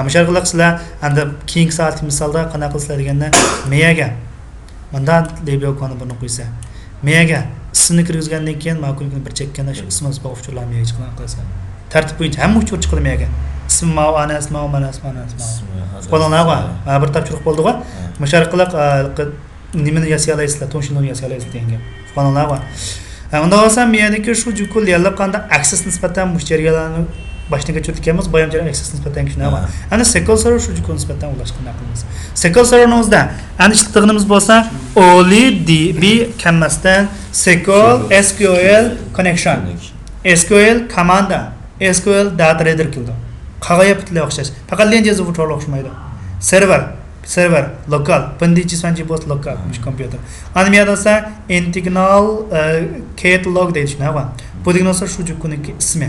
مۇشۇ ئارقىلىق سىلەر ئەمدى كېيىنكى سائەتتىكى مىسالدا قانداق قىلىسىلەر دېگەندە، مېيەگە مۇنداق لېبيوكانى بۇرنى قويسا، مېيەگە ئىسىمنى كىرگۈزگەندىن كېيىن، مانا كۇنۇپكىنى بىر چەككەندە، شۇ ئىسىم ئىسپات ئۇچۇرلار مېيەگە چىقىدىغان قىلسا. تەرتىپ بويىچە ھەممە ئۇچۇر چىقىدۇ مېيەگە. ئىسمى ماۋۇ، ئانا ئىسمى ماۋۇ، مانا ئىسمى، ئانا ئىسمى ماۋۇ. ئىسمى ھازىر قولۇڭلارغا، ئىسمى. ھە، بىر تاپشۇرۇق بولدىغۇ؟ ھە. مۇشۇ ئارقىلىق، ئا، نېمىنى ياسىيالايسىلەر، تونشىنلۇنى ياسىيالايسىلەر دېگەن گەپ. قولۇڭلارغا. ھە، ئۇنداق بولسا مېيەدىكى شۇجۇكۇ ليەنلىك قانداق ئەكسېس نىسبەتەن مۇشۇ جەريانلارنى باشتىن كەچۈرۈپ كەلمىز، بايام جەريان ئەكسېس نىسبەتەن كۈچلۈك. ھە. ئەنە سېكول سېرۋېر شۇجۇكۇ نىسبەتەن ئۇلاشقا قانداق قىلىمىز؟ سېكول سېرۋېرنىڭ ئۆزىدە ئەنە ئىشلىتىدىغىنىمىز بولسا، ئولى دى بى كەلمەستىن سېكول، ئېس كيۇ ئېل كوننېكشن. ئېس كيۇ ئېل كوماندا، ئېس كيۇ ئېل داتا رېدەر كېلىدۇ. قالغان يەر پۈتۈنلەي ئوخشاش. پەقەت ليەنجيې ۋىرتۇئال ئوخشىمايدۇ. سېرۋېر، سېرۋېر، لوكال، بىندىچى سانجى بولسا لوكال، مۇشۇ كومپيۇتېر. ئاندىن بۇ يەردە بولسا ئىنتېگرال، ئە، كېتالوگ دەيدۇ، شۇنداقمۇ؟ بۇ دېگىنى بولسا شۇجۇكۇنىڭكى ئىسمى.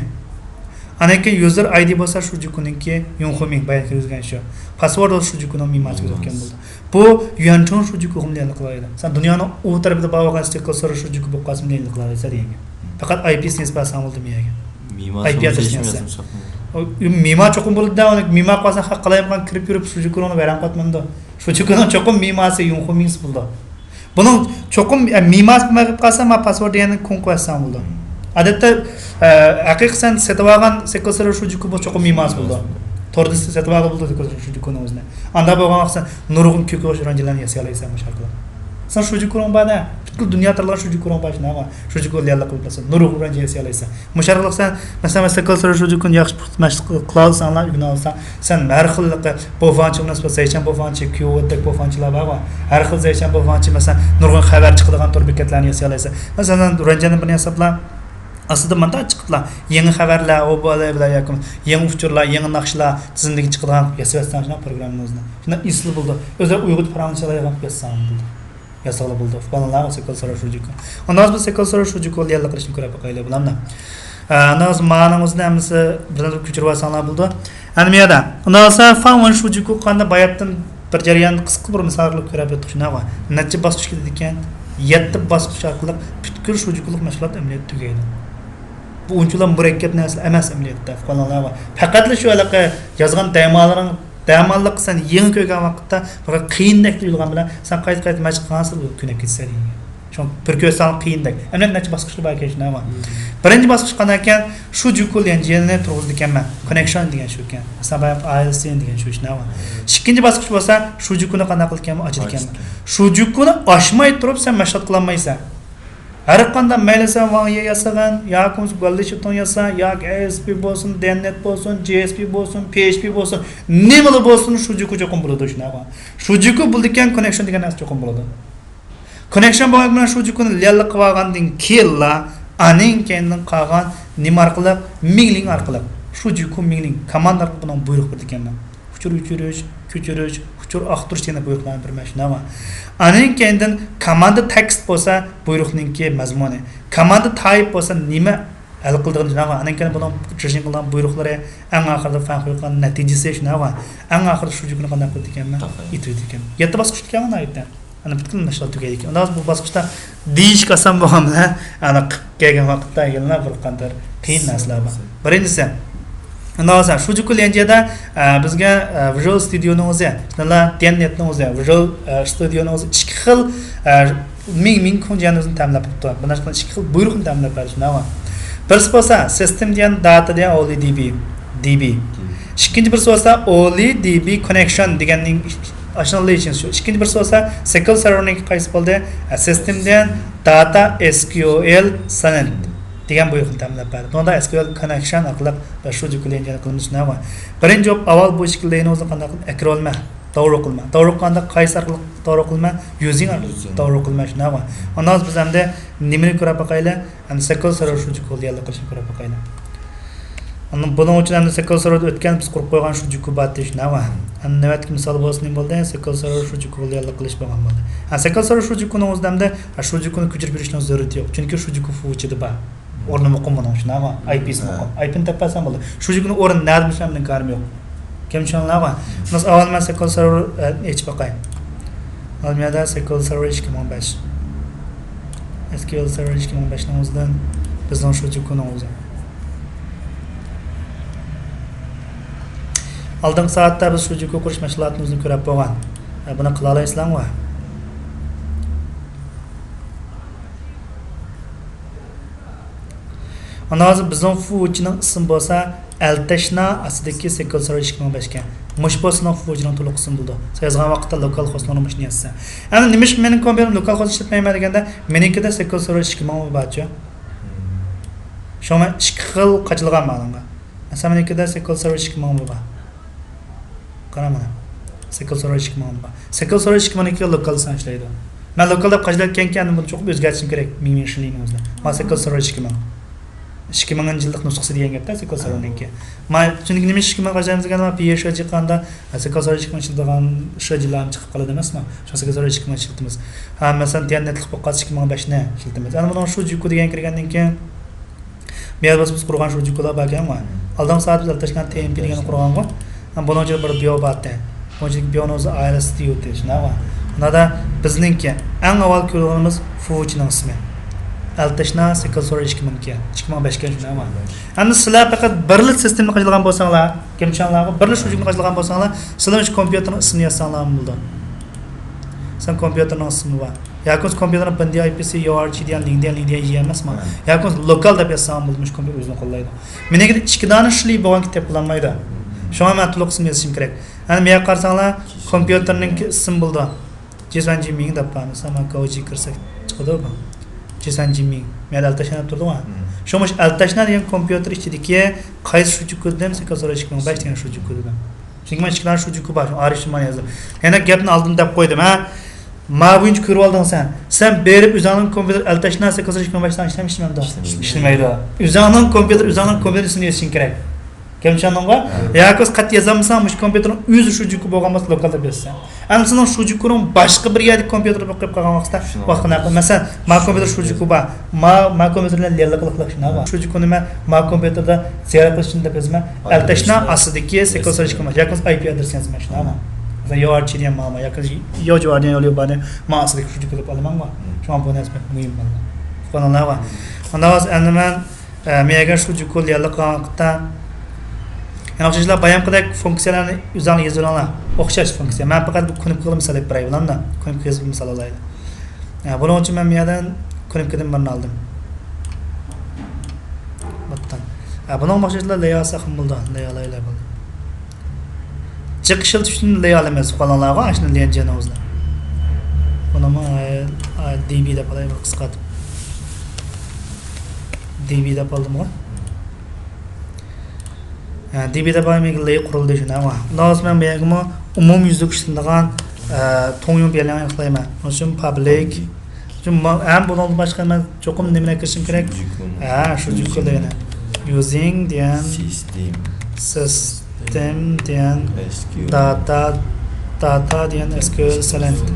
ئاندىن كېيىن يۇزېر ئاي دى بولسا شۇجۇكۇنىڭكى يۇڭخۇمىڭ، بايا كىرگۈزگەن شۇ. پاسۋورت بولسا شۇجۇكۇنىڭ مىماسى كۆرسەتكەن بولىدۇ. بۇ يۈەنچۇڭ شۇجۇكۇغىمۇ ليەنلىك قىلالايدۇ. سەن دۇنيانىڭ ئۇ تەرىپىدە بارغان سېكول سېرۋېر شۇجۇكۇ بولۇپ قالسىمۇ ليەنلىك قىلالايسەن دېگەن گەپ. پەقەت ئاي پىسىنى يېزىپ بەرسەڭ بولدى مېيەگە. ئاي پى ئادرېسىنى يازسا. مىما چوقۇم بولىدۇ-دە، ئۇنى مىما قالسا خەق قالايمىقان كىرىپ يۈرۈپ شۇجۇكۇنىڭ ۋەيران قىلىۋاتمامدۇ؟ شۇجۇكۇنىڭ چوقۇم مىماسى يۇڭخۇمىڭ بولىدۇ. بۇنىڭ چوقۇم، ئە، مىماسى بولماي قېلىپ قالسا، ما پاسۋورت دېگەننى كوڭ قىلىۋەتسەڭ بولىدۇ. ئادەتتە، ئە، ھەقىقىي سەن سېتىۋالغان سېكول سېرۋېر شۇجۇكۇ بۇ چوقۇم مىماسى بولىدۇ. توردىن سېتىۋالغىلى بولىدۇ سېكول سېرۋېر شۇجۇكۇنىڭ ئۆزىنى. ئاندا بولغان ۋاقىت سەن نۇرغۇن كۆكۈ ئوخشاش رەنجىلەرنى ياسىيالايسەن مۇشۇ ئارقىلىق. سەن شۇجۇكۇرۇڭ بار-دە، پۈتكۈل دۇنيا تارالغان شۇجۇكۇرۇڭ بار، شۇنداقمۇ؟ شۇجۇكۇ ليەنلىك قىلىپ بولسا، نۇرغۇن رەنجى ياسىيالايسەن. مۇشۇ ئارقىلىق سەن، مەسىلەن، سېكول سېرۋېر شۇجۇكۇنى ياخشى پۇختا مەشىق قىلالىساڭلار، ئۆگىنەلىسەڭ، سەن ھەر خىل بوفاڭچى، مۇناسىۋەت زەيچەن بوفاڭچى، كيۇۋوددەك بوفاڭچىلار بارغۇ. ھەر خىل زەيچەن بوفاڭچى، مەسىلەن، نۇرغۇن خەۋەر چىقىدىغان تور بېكەتلەرنى ياسىيالايسەن. مەسىلەن، رەنجىنى بىرنى ياساپلا، ئاستىدا مۇنداق چىقىپلا، يېڭى خەۋەرلەر، ئۇ بۇ بىلەن ياكى يېڭى ئۇچۇرلار، يېڭى ناخشىلار تىزىملىكى چىقىدىغان ياسىۋەتسەڭ شۇنداق پروگراممىنى ئۆزىنى. شۇنداق ئېسىل بولىدۇ. ئۆزى ئۇيغۇرچە پاراڭلىشالايدىغان قىلىپ ياسىساڭ بولىدۇ. ياسىغىلى بولىدۇ. بالىلار سېكول سېرۋېر شۇجۇكۇ. ئاندىن بۇ سېكول سېرۋېر شۇجۇكۇ ليەنلىك قىلىشنى كۆرۈپ باقايلى، بولامدۇ؟ ئە، ئاندىن مانىڭ ئۆزىنى ھەممىسى بىردىن كۆچۈرۈپ ئالساڭلار بولىدۇ. ئەنە بۇ يەردە. ئۇنداق بولسا، فاڭۋېن شۇجۇكۇ قانداق باياتتىن بىر جەريان قىسقا بىر مىسال قىلىپ كۆرۈپ ئۆتتۇق، شۇنداقمۇ؟ نەچچە باسقۇچ كېتىدىكەن؟ يەتتە باسقۇچ ئارقىلىق پۈتكۈل شۇجۇكۇلۇق مەشغۇلات ئەمەلىيەتتە تۈگەيدۇ. بۇ ئۇنچىلا مۇرەككەپ نەرسە ئەمەس ئەمەلىيەتتە، ئۇققانلىقلار بار. پەقەتلا شۇ ھېلىقى يازغان دەيمانلىرىڭ، دەيمانلىق سەن يېڭى كۆرگەن ۋاقىتتا بىر قىيىندەك تۇيۇلغان بىلەن سەن قايتا-قايتا مەشىق قىلغانسېرى بۇ كۆنۈپ كېتىسەن دېگەن. شۇڭا بىر كۆرسەڭ قىيىندەك. ئەمدى نەچچە باسقۇچلار بار ئىكەن شۇنداقمۇ؟ بىرىنچى باسقۇچ قانداق ئىكەن؟ شۇجۇكۇ ليەنجيەننى تۇرغۇزىدىكەنمەن. كوننېكشن دېگەن شۇ ئىكەن. مەسىلەن، بايام ئاي ئېل سى ئېن دېگەن شۇ شۇنداقمۇ؟ ئىككىنچى باسقۇچ بولسا شۇجۇكۇنى قانداق قىلىدىكەنمەن؟ ئاچىدىكەنمەن. شۇجۇكۇنى ئاچماي تۇرۇپ سەن مەشغۇلات قىلالمايسەن. ھەر قانداق مەيلى سەن ۋاڭ يې ياسىغىن، ياكى بولمىسا گۇەنلى شىتۇڭ ياسا، ياكى ئەي ئېس پى بولسۇن، دەننېت بولسۇن، جى ئېس پى بولسۇن، پى ئېچ پى بولسۇن، نېمىلا بولسۇن، شۇجۇكۇ چوقۇم بولىدۇ، شۇنداقمۇ؟ شۇجۇكۇ بولىدىكەن، كوننېكشن دېگەن نەرسە چوقۇم بولىدۇ. كوننېكشن بولغان بىلەن شۇجۇكۇنى ليەنلىك قىلىۋالغاندىن كېيىنلا، ئانىڭ كەينىدىن قالغان نېمە ئارقىلىق؟ مىڭلىڭ ئارقىلىق. شۇجۇكۇ مىڭلىڭ كوماندا ئارقىلىق بۇنىڭغا بۇيرۇق بېرىدىكەنمەن. ئۇچۇر ئۆچۈرۈش، كۆچۈرۈش، ئۇچۇر ئاختۇرۇش دېگەن بۇيرۇقلارنى بېرىمەن، شۇنداقمۇ؟ ئانىڭ كەينىدىن كوماندا تېكىست بولسا بۇيرۇقنىڭكى مەزمۇنى، كوماندا تايپ بولسا نېمە ھەل قىلىدىغىنى، شۇنداقمۇ؟ ئانىڭ كەينىدىن بۇنىڭ جىشىڭ قىلغان بۇيرۇقلىرى، ئەڭ ئاخىرىدا فەن قويغان نەتىجىسى، شۇنداقمۇ؟ ئەڭ ئاخىرىدا شۇجۇكۇنى قانداق قىلىدىكەنمەن؟ ئېتىۋېتىدىكەن. يەتتە باسقۇچ ئىكەن ناھايىتى. ئەنە پۈتكۈل مەشغۇلات تۈگەيدىكەن. ئۇنداق بۇ باسقۇچتا دېيىشكە ئاسان بولغان بىلەن، ئەنە قىلىپ كەلگەن ۋاقىتتا يەنىلا بىر قاتار قىيىن نەرسىلەر بار. بىرىنچىسى، ئۇنداق بولسا شۇجۇكۇ ليەنجيەدە، ئە، بىزگە، ئە، ۋىژۇئال ستۇدىيونىڭ ئۆزى، يەنىلا دەننېتنىڭ ئۆزى، ۋىژۇئال، ئە، ستۇدىيونىڭ ئۆزى ئىككى خىل، ئە، مىڭ مىڭ كۇڭجيەن ئۆزىنى تەمىنلەپ بېرىپتۇ. بۇنىڭ ئىككى خىل بۇيرۇقنى تەمىنلەپ بەردى، شۇنداقمۇ؟ بىرسى بولسا سىستېم دېگەن، داتا دېگەن، ئولى دى بى، دى بى. ئىككىنچى بىرسى بولسا ئولى دى بى كوننېكشن دېگەننىڭ ئاشۇنىڭ لېيچىنسى شۇ. ئىككىنچى بىرسى بولسا سىكىل سېرۋېرنىڭكى قايسى بولدى؟ سىستېم دېگەن، داتا ئېس كيۇ ئېل سېلېنت دېگەن بۇيرۇقنى تەمىنلەپ بەردى. بۇنىڭدا ئېس كيۇ ئېل كوننېكشن ئارقىلىق شۇجۈكۇ لېيىنى قىلىمىز، شۇنداقمۇ؟ بىرىنچى بولۇپ ئاۋۋال بۇ ئىككى لېيىنى ئۆزى قانداق قىلىپ ئەكىرىۋالما. توغرا قىلما. توغرا قىلغاندا قايسى ئارقىلىق توغرا قىلما؟ يۈزىڭ ئارقىلىق توغرا قىلما، شۇنداقمۇ؟ ئاندىن بىز ئەمدى نېمىنى كۆرۈپ باقايلى؟ ئەمدى سىكىل سېرۋېر شۇجۈكۇ دېگەنلىك قىلىشنى كۆرۈپ باقايلى. ئاندىن بۇنىڭ ئۈچۈن ئەمدى سىكىل سېرۋېر ئۆتكەن بىز قۇرۇپ قويغان شۇجۈكۇ بار، شۇنداقمۇ؟ ئەمدى نۆۋەتتىكى مىسال بولسا نېمە بولدى؟ سىكىل سېرۋېر شۇجۈكۇ دېگەنلىك قىلىش بولغان بولدى. ھە، سىكىل سېرۋېر شۇجۈكۇنىڭ ئۆزىدە ئەمدى، ھە، شۇجۈكۇنى كۆچۈرۈپ بېرىشنىڭ زۆرۈرىيىتى يوق. چۈنكى شۇجۈكۇ فۇ ئىچىدە بار. ئورنى مۇقىم بۇنىڭ، شۇنداقمۇ؟ ئاي پىسى مۇقىم. ئاي پىنى تېپىپ بەرسەڭ بولدى. شۇجۈكۇنىڭ ئورنى نەدە بولسا مېنىڭ كارىم يوق. كەمچىلىڭلارغۇ. مىسال، ئاۋۋال مەن سىكىل سېرۋېر، ئە، ئېچىپ باقاي. ئاۋۋال مەن سىكىل سېرۋېر ئىككى مىڭ بەش. ئېس كيۇ ئېل سېرۋېر ئىككى مىڭ بەشنىڭ ئۆزىدىن بىزنىڭ شۇجۈكۇنىڭ ئۆزى. ئالدىنقى سائەتتە بىز شۇجۈكۇ قۇرۇش مەشغۇلاتىنى ئۆزىنى كۆرۈپ بولغان. ئە، بۇنى قىلالايسىلەرمۇ؟ ئانا ھازىر بىزنىڭ فۇۋۇچىنىڭ ئىسمى بولسا ئەلتەشنا ئاستىدىكى سىكىل سېرۋېر ئىككى مىڭ بەش ئىكەن. مۇشۇ بولسا سېنىڭ فۇۋۇچىنىڭ تولۇق ئىسمى بولىدۇ. سەن يازغان ۋاقىتتا لوكال خوستنىڭ مۇشۇنى يازىسەن. ئەمدى نېمىشقا مېنىڭ كومپيۇتېرىم لوكال خوست ئىشلەتمەيمەن دېگەندە، مېنىڭكىدە سىكىل سېرۋېر ئىككى مىڭ بارچۇ. شۇڭا مەن ئىككى خىل قاچىلىغان مانىڭغا. مەسىلەن، مېنىڭكىدە سىكىل سېرۋېر ئىككى مىڭ بار. قارا مانا. سىكىل سېرۋېر ئىككى مىڭ بار. سىكىل سېرۋېر ئىككى مىڭنىڭكى لوكال دېسەڭ ئىشلەيدۇ. مەن لوكال دەپ قاچىلاپ كەلگەن، بۇنى چوقۇم ئۆزگەرتىشىم كېرەك. مىڭ مىڭ شىلىنىڭ ئۆزىدە. مانا سىكىل سېرۋېر ئىككى مىڭ. ئىككى مىڭىنچى يىللىق نۇسخىسى دېگەن گەپتە سىكىل سېرۋېرنىڭكى. ما، چۈنكى نېمە ئىككى مىڭ قاچان دېگەندە، ما پى ئېچ پى دېگەن شىجىلان چىقىپ قالىدۇ ئەمەسمۇ؟ شۇ سىكىل سېرۋېر ئىككى مىڭ ئىشلىتىمىز. ھە، مەسىلەن، تيەن نېتلىق بولۇپ قالسا ئىككى مىڭ بەشنى ئىشلىتىمىز. ئەنە بۇنىڭ شۇجۈكۇ دېگەن كىرگەندىن كېيىن، بۇ يەردە بولسا بىز قۇرغان شۇجۈكۇلار باركەنغۇ. ئالدىنقى سائەت بىز ئەلتەشنا تى ئېم پى دېگەننى قۇرغانغۇ. ھەم بۇنىڭ ئىچىدە بىر بيو بارتى. بۇنىڭ ئىچىدىكى بيونىڭ ئۆزى ئاي ئېل ئېس تى يۇتى، شۇنداقمۇ؟ مۇندا بىزنىڭكى ئەڭ ئاۋۋال كۆرۈۋالغىنىمىز فۇۋۇچىنىڭ ئىسمى. ئەلتەشنا سىكىل سېرۋېر ئىككى مىڭ ئىكەن. ئىككى مىڭ بەش ئىكەن، شۇنداقمۇ؟ ئەمدى سىلەر پەقەت بىرلا سىستېمىنى قاچىلىغان بولساڭلار، كەمچىلىڭلارغۇ، بىرلا شۇجۈكۇنى قاچىلىغان بولساڭلار، سىلەر شۇ كومپيۇتېرنىڭ ئىسمىنى يازساڭلارمۇ بولىدۇ. سەن كومپيۇتېرنىڭ ئىسمى بار. ياكى بولمىسا كومپيۇتېرنىڭ بىندى ئاي پىسى، يۇ ئار چى دېگەن، لىڭ دېگەن، لىڭ دېگەن يى ئەمەسمۇ؟ ياكى بولمىسا لوكال دەپ يازساڭ بولىدۇ، مۇشۇ كومپيۇتېر ئۆزىنى قوللايدۇ. مېنىڭكىدە ئىككى دانە شىلى بولغانكى تېپىلالمايدۇ. شۇڭا مەن تولۇق ئىسىمنى يېزىشىم كېرەك. ئەنە مېيەگە قارىساڭلار، كومپيۇتېرنىڭكى ئىسمى بولىدۇ. جىسەنجىمىڭ دەپ بار. مىسال، مانا گاۋجى كىرسەك چىقىدۇ بۇ. جىسەنجىمىڭ. مەيەدە ئەلتەشنا دەپ تۇرىدۇغۇ. شۇڭا مۇشۇ ئەلتەشنا دېگەن كومپيۇتېر ئىچىدىكى قايسى شۇجۈكۇ دېدىم؟ سىكىل سېرۋېر ئىككى مىڭ بەش دېگەن شۇجۈكۇ دېدىم. چۈنكى مانا ئىككى دانە شۇجۈكۇ بار، شۇڭا ئارىشىمانى يازدىم. يەنە گەپنى ئالدىن دەپ قويدۇم، ھە. ما بويىچە كۆرۈۋالدىڭ سەن. سەن بېرىپ ئۆزۈڭنىڭ كومپيۇتېر ئەلتەشنا سىكىل سېرۋېر ئىككى مىڭ بەش دېگەن ئىشلەمدۇ؟ ئىشلىمەيدۇ. ئۆزۈڭنىڭ كومپيۇتېر، ئۆزۈڭنىڭ كومپيۇتېر ئىسمىنى يېزىشىڭ كېرەك. گەپنى چۈشەندىڭغۇ؟ ياكى بولمىسا قەتئىي يازالمىساڭ، مۇشۇ كومپيۇتېرنىڭ ئۆزى شۇجۈكۇ بولغان بولسا لوكال دەپ يازىسەن. ئەمدى سېنىڭ شۇجۈكۇنىڭ باشقا بىر يەردىكى كومپيۇتېردا بولۇپ قېلىپ قالغان ۋاقىتتا، ۋاقتىنى ئەقىل. مەسىلەن، ما كومپيۇتېر شۇجۈكۇ بار. ما، ما كومپيۇتېر بىلەن لىيەنلىك قىلىقلىق شۇنداق بار. شۇجۈكۇنى مەن ما كومپيۇتېردا زىيارەت قىلىش ئۈچۈن دەپ يازىمەن. ئەلتەشنا ئاستىدىكى سىكىل سېرۋېر ئىككى مىڭ بەش ياكى ئاي پى ئادرېسىنى يازىمەن شۇنداقمۇ؟ مەسىلەن، يۇ ئار چى دېگەن ما، ما ياكى يو جى ئار دېگەن يولى بارنى ما ئاستىدىكى شۇجۈكۇ دەپ ئالىمەنغۇ. شۇڭا بۇ نەرسە بەك مۇھىم بولدى. ئۇققانلارغۇ. ئاندىن ئەمدى مەن ئە، مېيەگە شۇجۈكۇ لىيەنلىك قىلغان ۋاقىتتا، يەنە ئوخشاشلا بايامقىدەك فۇنكسىيەلەرنى ئۆزۈڭلار يېزىۋېلىڭلار. ئوخشاش فۇنكسىيە. مەن پەقەت بۇ كۇنۇپكىغا مىسال ئېلىپ بېرەي، بولامدۇ؟ كۇنۇپكىغا يېزىپ مىسال ئالايلى. ئە، بۇنىڭ ئۈچۈن مەن بۇ يەردىن كۇنۇپكىدىن بىرنى ئالدىم. بۇنىڭغا ئوخشاشلا لەي ئالساق بولىدۇ. لەي ئالايلى بولدى. جىق ئىشلىتىش ئۈچۈن لەي ئالىمىز، ئۇققانلارغۇ، ئاشۇنى ليەنجيەن ئۆزىنى. بۇنىمۇ، ئە، ئە، دى بى دەپ ئالاي، بىر قىسقارتىپ. دى بى دەپ ئالدىمغۇ. ھە، دى بى دەپ ئالمىغىلى قۇرۇلدى شۇنداقمۇ؟ ئۇنداق بولسا مەن بۇ يەرگىمۇ ئومۇميۈزلۈك ئىشلىتىدىغان، ئە، تۇڭيۇڭ بىيەنلياڭ ياقلايمەن. مۇشۇ پابلىك. شۇ ما-، ھەم بۇنىڭدىن باشقا مەن چوقۇم نېمىنى كىرىشىم كېرەك؟ ھە، شۇجۈكۇ دېگىنى. يۈزىڭ دېگەن. سىستېم. سىستېم دېگەن. ئېس كيۇ ئېل. داتا، داتا دېگەن ئېس كيۇ ئېل سېلېنت.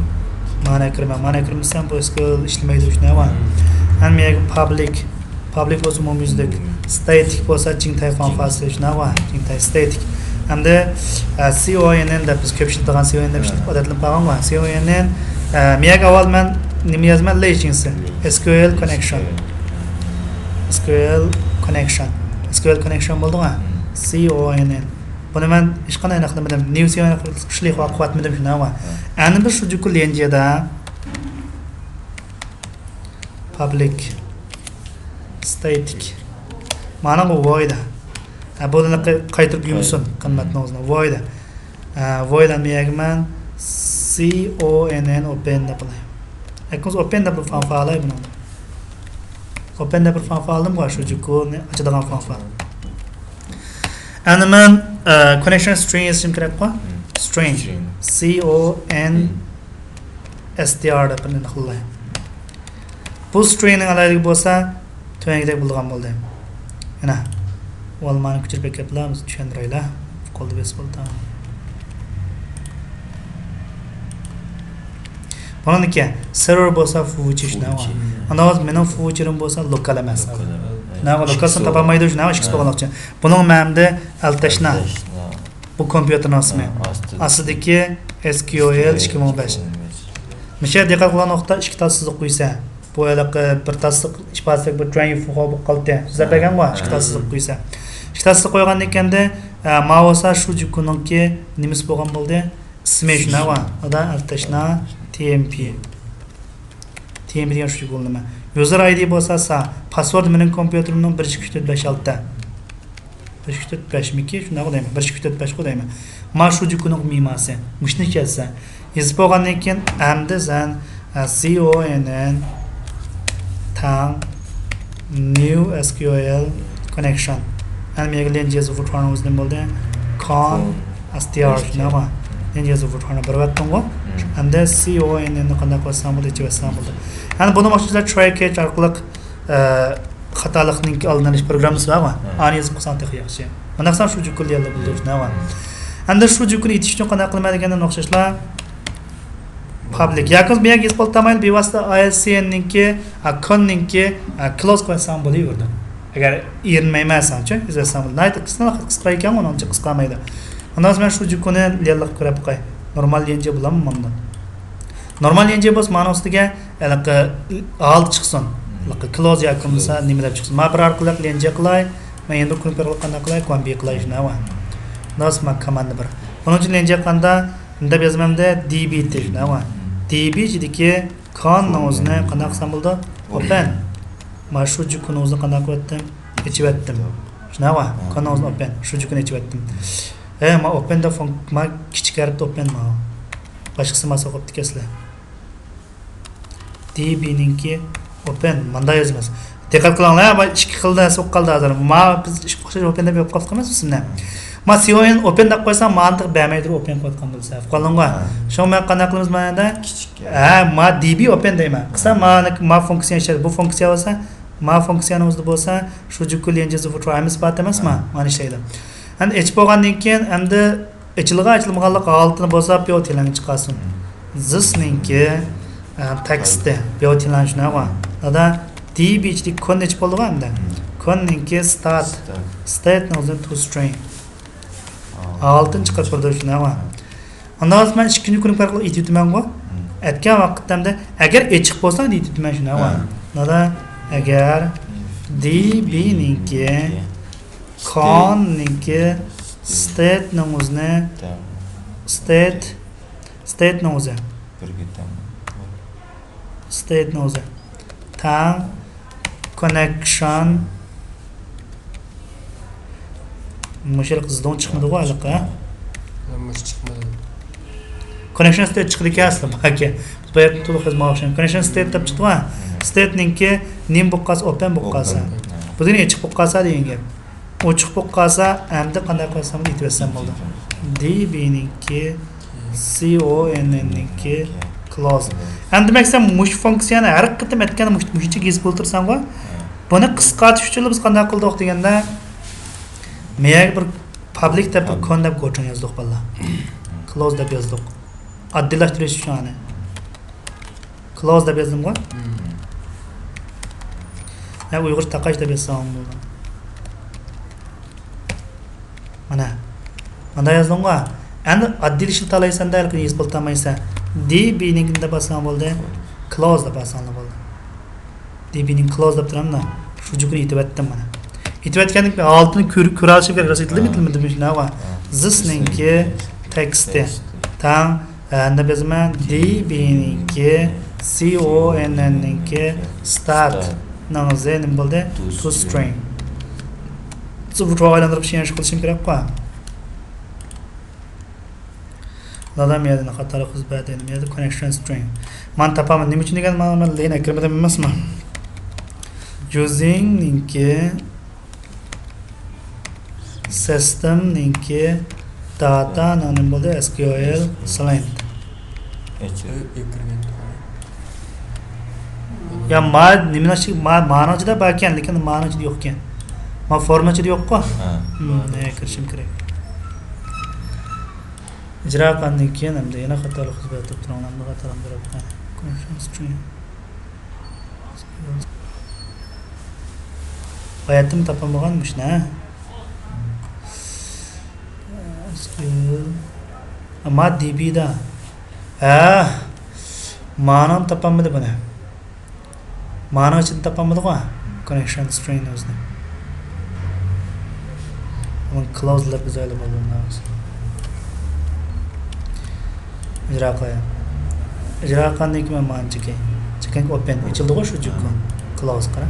مانا كىرىمەن. مانا كىرمىسەم بۇ ئېس كيۇ ئېل ئىشلىمەيدۇ شۇنداقمۇ؟ ھەم يەرگە پابلىك. پابلىك بولسا ئومۇميۈزلۈك. ستېتىك بولسا جىڭتاي فاڭفاسى شۇنداقمۇ؟ جىڭتاي ستېتىك. ئەمدى، ئە، سى ئو ئېن ئېن دەپ بىز كۆپ ئىشلىتىدىغان سى ئو ئېن دەپ ئىشلىتىپ ئادەتلىنىپ قالغانغۇ. سى ئو ئېن ئېن، ئە، مېيەگە ئاۋۋال مەن نېمە يازىمەن؟ لېيچىڭسى. ئېس كيۇ ئېل كوننېكشن. ئېس كيۇ ئېل كوننېكشن. ئېس كيۇ ئېل كوننېكشن بولدىغۇ. سى ئو ئېن ئېن. بۇنى مەن ھېچقانداق ئېنىقلىمىدىم. نيۇ سى ئو ئېن ئېنىقلىشلىق قىلىۋاتمىدىم شۇنداقمۇ؟ ئەنە بىر شۇجۈكۇ ليەنجيەدە. پابلىك ستېتىك. مانا بۇ ۋويد. ھە، بۇنى قايتۇرۇپ يۇمسۇن قىممەتنى ئۆزىنى. ۋويد. ھە، ۋويد ئەمەگىمەن سىئونئېن ئوپېن دەپ قىلاي. ھەككىمىز ئوپېن دەپ بىر فانكسىيە ئالاي بۇنىڭدا. ئوپېن دەپ بىر فانكسىيە ئالدىمغۇ، شۇجۇكۇنى ئاچىدىغان فانكسىيە. ئەمدى مەن، ئە، كوننېكشن سترىڭ يېزىشىم كېرەكقۇ؟ سترىڭ. سترىڭ. سىئونئېن ئېستىئار دەپ بىرنى قىلاي. بۇ سترىڭنىڭ ئالاھىدىلىكى بولسا تۆۋەندىكىدەك بولىدىغان بولدى. مانا، ئۇ ئالمانى كۆچۈرۈپ ئەكەپلا، بىز چۈشەندۈرەيلى. قولدا بېسىپ بولدى. بۇنىڭدىكى سېرۋېر بولسا فۇۋۇچى شۇنداق. ئاندىن مېنىڭ فۇۋۇچىرىم بولسا لوكال ئەمەس. شۇنداق، لوكالسىنى تاپالمايدۇ، شۇنداق، ئىككىسى بولغانلىقى ئۈچۈن. بۇنىڭ مەمدە ئەلتەشنا. بۇ كومپيۇتېرنىڭ ئىسمى. ئاستىدىكى ئېس كيۇ ئېل ئىككى مىڭ بەش. مۇشۇ يەردە دىققەت قىلغان ۋاقىتتا ئىككى تال سىزىق قويسا، بۇ ھېلىقى بىر تال سىزىق ئىپادىسىدەك بىر جۇەن يۈفۇخۇا بولۇپ قالدى. سىزەپ بەرگەنغۇ، ئىككى تال سىزىق قويسا. ئىككى تال سىزىق قويغاندىن كېيىندە، ئە، ما بولسا شۇجۇكۇنىڭكى نېمىسى بولغان بولدى؟ ئىسمى شۇنداقغۇ. ئادا ئەلتەشنا تى ئېم پى. تى ئېم پى دېگەن شۇجۇكۇ نېمە؟ يۇزېر ئاي دى بولسا سا. پاسۋورد مېنىڭ كومپيۇتېرىمنىڭ بىر ئىككى ئۈچ تۆت بەش ئالتە. بىر ئىككى تۆت بەشمىكى، شۇنداققۇ دەيمەن. بىر ئىككى تۆت بەشقۇ دەيمەن. ما شۇجۇكۇنىڭ مېماسى. مۇشۇنى كەلسە. يېزىپ بولغاندىن كېيىن، ئەمدى سەن، ئە، سىئونئېن تەڭ نيۇ ئېس كيۇ ئېل كوننېكشن. ئەمدى مېگە ليەنجيې زىفۇتۇەنىڭ ئۆزى نېمە بولدى؟ كون ئېس تى ئار، شۇنداققۇ؟ ليەنجيې زىفۇتۇەنى بېرىۋەتتىڭغۇ؟ ئەمدى سىئونئېننى قانداق قىلسام بولدى؟ ئېچىۋەتسەم بولدى. ئەمدى بۇنىڭ ئۈچۈن تراي كەتچ ئارقىلىق ئە، خاتالىقنىڭ ئالدىنى ئېلىش پروگراممىسى بارغۇ؟ ھە. ئانى يېزىپ قويساڭ تېخى ياخشى. مانداق قىلساڭ شۇجۇكۇنى يەنىلا بىلدۈرۈش نەۋا. ئەمدى شۇجۇكۇنى ئېتىش ئۈچۈن قانداق قىلىمەن دېگەندە ئوخشاشلا پابلىك. ياكى بۇ يەرگە يېزىپ قالتامايلى، بىۋاسىتە ئاي ئېس سى ئېننىڭكى، ئا، كوننىڭكى، ئا، كلوز قويساڭ بولۇۋېرىدۇ. ئەگەر ئېرىنمەيمەن دېسەڭچۇ، يېزىۋەتسەڭ بولىدۇ. ناھايىتى قىسقا، قىسقا ئىكەن، ئۇنىڭچە قىسقارمايدۇ. ئۇنداق بولسا مەن شۇجۇكۇنى يەنىلا قىلىپ كۆرۈپ باقاي. نورمال ليەنجيې بولامدۇ ماندىن؟ نورمال ليەنجيې بولسا مانا ئۈستىگە ھېلىقى ھالىتى چىقسۇن. ھېلىقى كلوز ياكى بولمىسا نېمە دەپ چىقسۇن. مانا بىر ئارقىلىق ليەنجيې قىلاي. مەن يەنە بىر كۇنۇپكا ئارقىلىق قانداق قىلاي؟ كونفىگ قىلاي شۇنداقمۇ؟ ناس ما كوماندا بىر. بۇنىڭ ئۈچۈن ليەنجيې قانداق؟ مۇنداق يازىمەن دە، دى بى تى شۇنداقمۇ؟ دى بى ئىچىدىكى كوننىڭ ئۆزىنى قانداق قىلسام بولىدۇ؟ ئوپېن. مانا شۇجۇكۇنىڭ ئۆزىنى قانداق قىلىۋەتتىم؟ ئېچىۋەتتىم. شۇنداقمۇ؟ كوننىڭ ئۆزىنى ئوپېن. شۇجۇكۇنى ئېچىۋەتتىم. ھە، ما ئوپېن دە فون-، ما كىچىك ھەرپتە ئوپېن ما. باشقىسى ما سوقۇپتىكەنسىلەر. دى بى نىڭكى ئوپېن، ماندا يازىمىز. دىققەت قىلىڭلار، ما ئىككى خىل نەرسە بولۇپ قالدى ھازىر. ما بىز ئىككى ئوخشاش ئوپېن دەپ يوق قىلىپ قالمايمىز سىزنى. ما سىئونئېن ئوپېن دەپ قويسا، مانى تېخى بەرمەيدۇ ئوپېن قويۇپ قالدى بىز. قالدىڭغۇ؟ شۇڭا مەن قانداق قىلىمىز مانا ئەمدى؟ ھە، ما دى بى ئوپېن دەيمەن. قىلسا ما، ما فۇنكسىيە ئىشلەيدۇ. بۇ فۇنكسىيە بولسا، ما فۇنكسىيەنىڭ ئۆزىدە بولسا، شۇجۇكۇ ليەنجيې زىفۇتۇەن ئەمەس بار ئەمەسما؟ مانا ئىشلەيدۇ. ئەمدى ئېچىپ بولغاندىن كېيىن، ئەمدى ئېچىلغان، ئېچىلمىغانلىق ھالىتىنى بولسا بياۋتىلەڭ چىقارسۇن. زىسنىڭكى، ئە، تېكىستى بياۋتىلەڭ شۇنداقمۇ؟ دادا، دى بى ئىچىدىكى كوننى ئېچىپ بولدىغۇ ئەمدى. كوننىڭكى ستات، ستېتنىڭ ئۆزىنى تو سترىڭ. ھالىتىنى چىقىرىپ بېرىدۇ شۇنداقمۇ؟ ئاندىن مەن ئىككىنچى كۇنۇپكا ئارقىلىق ئېتىۋېتىمەنغۇ. ئەتكەن ۋاقىتتا ئەمدى ئەگەر ئېچىق بولسا ئېتىۋېتىمەن شۇنداقمۇ؟ دادا، ئەگەر دى بى نىڭكى كوننىڭكى ستېتنىڭ ئۆزىنى، ستېت، ستېتنىڭ ئۆزى. ستېتنىڭ ئۆزى. تەڭ كوننېكشن. مۇشۇ زىدۇڭ چىقمىدىغۇ ھېلىقى، ھە؟ مۇشۇ چىقمىدى. كوننېكشن ستېت چىقىدىكەن ئەسلى، باكى. بۇ يەردە تولۇق يازماقچى. كوننېكشن ستېت دەپ چىقتىغۇ، ھە؟ ستېتنىڭكى نېمە بولۇپ قالسا، ئوپېن بولۇپ قالسا. بۇ دېگەن ئېچىق بولۇپ قالسا دېگەن گەپ. ئوچۇق بولۇپ قالسا، ئەمدى قانداق قىلسام ئېتىۋەتسەم بولدى. دى بى نىڭكى سى ئو ئېن ئېن نىڭكى كلوز. ئەمدى دېمەك، سەن مۇشۇ فۇنكسىيەنى ھەر قېتىم ئەتكەندە مۇشۇ، مۇشۇنچە يېزىپ ئولتۇرساڭغۇ، بۇنى قىسقارتىش ئۈچۈن بىز قانداق قىلدۇق دېگەندە، مېيەگە بىر پابلىك دەپ بىر كون دەپ گوچۇڭ يازدۇق بالىلار. كلوز دەپ يازدۇق. ئاددىيلاشتۇرۇش ئۈچۈن ئانى. كلوز دەپ يازدىمغۇ؟ ھە، ئۇيغۇرچە تاقاش دەپ يازساڭ بولىدۇ. مانا. مانا يازدىڭغۇ؟ ئەمدى ئاددىيلا ئىشلىتالايسەن دە، يېزىپ بولتالمايسەن. دى بى نىڭكىنى دەپ باسساڭ بولدى. كلوز دەپ باسساڭلا بولدى. دى بى نىڭ كلوز دەپ تۇرامدۇ؟ شۇجۇكۇنى ئېتىۋەتتىم مانا. ئېتىۋەتكەندىن كېيىن ھالىتىنى كۆر-، كۆرەلىشىم كېرەك، راست ئېيتىلدىمۇ، ئېيتىلمىدىمۇ، شۇنداقمۇ؟ زىسنىڭكى تېكىستى تەڭ ئەندى بىز مەن دى بى نىڭكى، سى ئو ئېن ئېن نىڭكى، ستارت نىڭ زى نېمە بولدى؟ تو سترىڭ. زۇبۇتغا ئايلاندۇرۇپ شۇ يەرنى قىلىشىم كېرەكقۇ. دادام يەردىن خاتالىق يۈز بەردى، يەردە كوننېكشن سترىڭ. مانا تاپالمىدىم. نېمە ئۈچۈن دېگەن مانا مەن لېيىن ئەكىرمىدىم ئەمەسمۇ؟ يۇزىڭ نىڭكى، سىستېم نىڭكى، داتا نىڭ نېمە بولدى؟ ئېس كيۇ ئېل سلېنت. يا ما نېمىنىڭ ئىچىدە، ما، مانىڭ ئىچىدە باركەن، لېكىن مانىڭ ئىچىدە يوقكەن. ما فورمنىڭ ئىچىدە يوققۇ؟ ھە. ھە، كىرىشىم كېرەك. ئىجرا قىلغاندىن كېيىن ئەمدى يەنە خاتالىق خىزمەت تۇرۇپ تۇرۇڭلار، خاتالىق بېرىپ. باياتتىن تاپالمىغان مۇشۇنى، ھە؟ ما دى بىدا. ھە، مانىڭ تاپالمىدى بۇنى. مانىڭ ئىچىدە تاپالمىدىغۇ؟ كوننېكشن سترىڭ ئۆزىنى. ئۇنىڭ كلوز دەپ ئۆزەيلى بولدى. ئىجرا قىلاي. ئىجرا قىلغاندىن كېيىن مانا چېكىڭ. چېكىڭ ئوپېن. ئېچىلدىغۇ شۇجۈكۇ. كلوز قارا.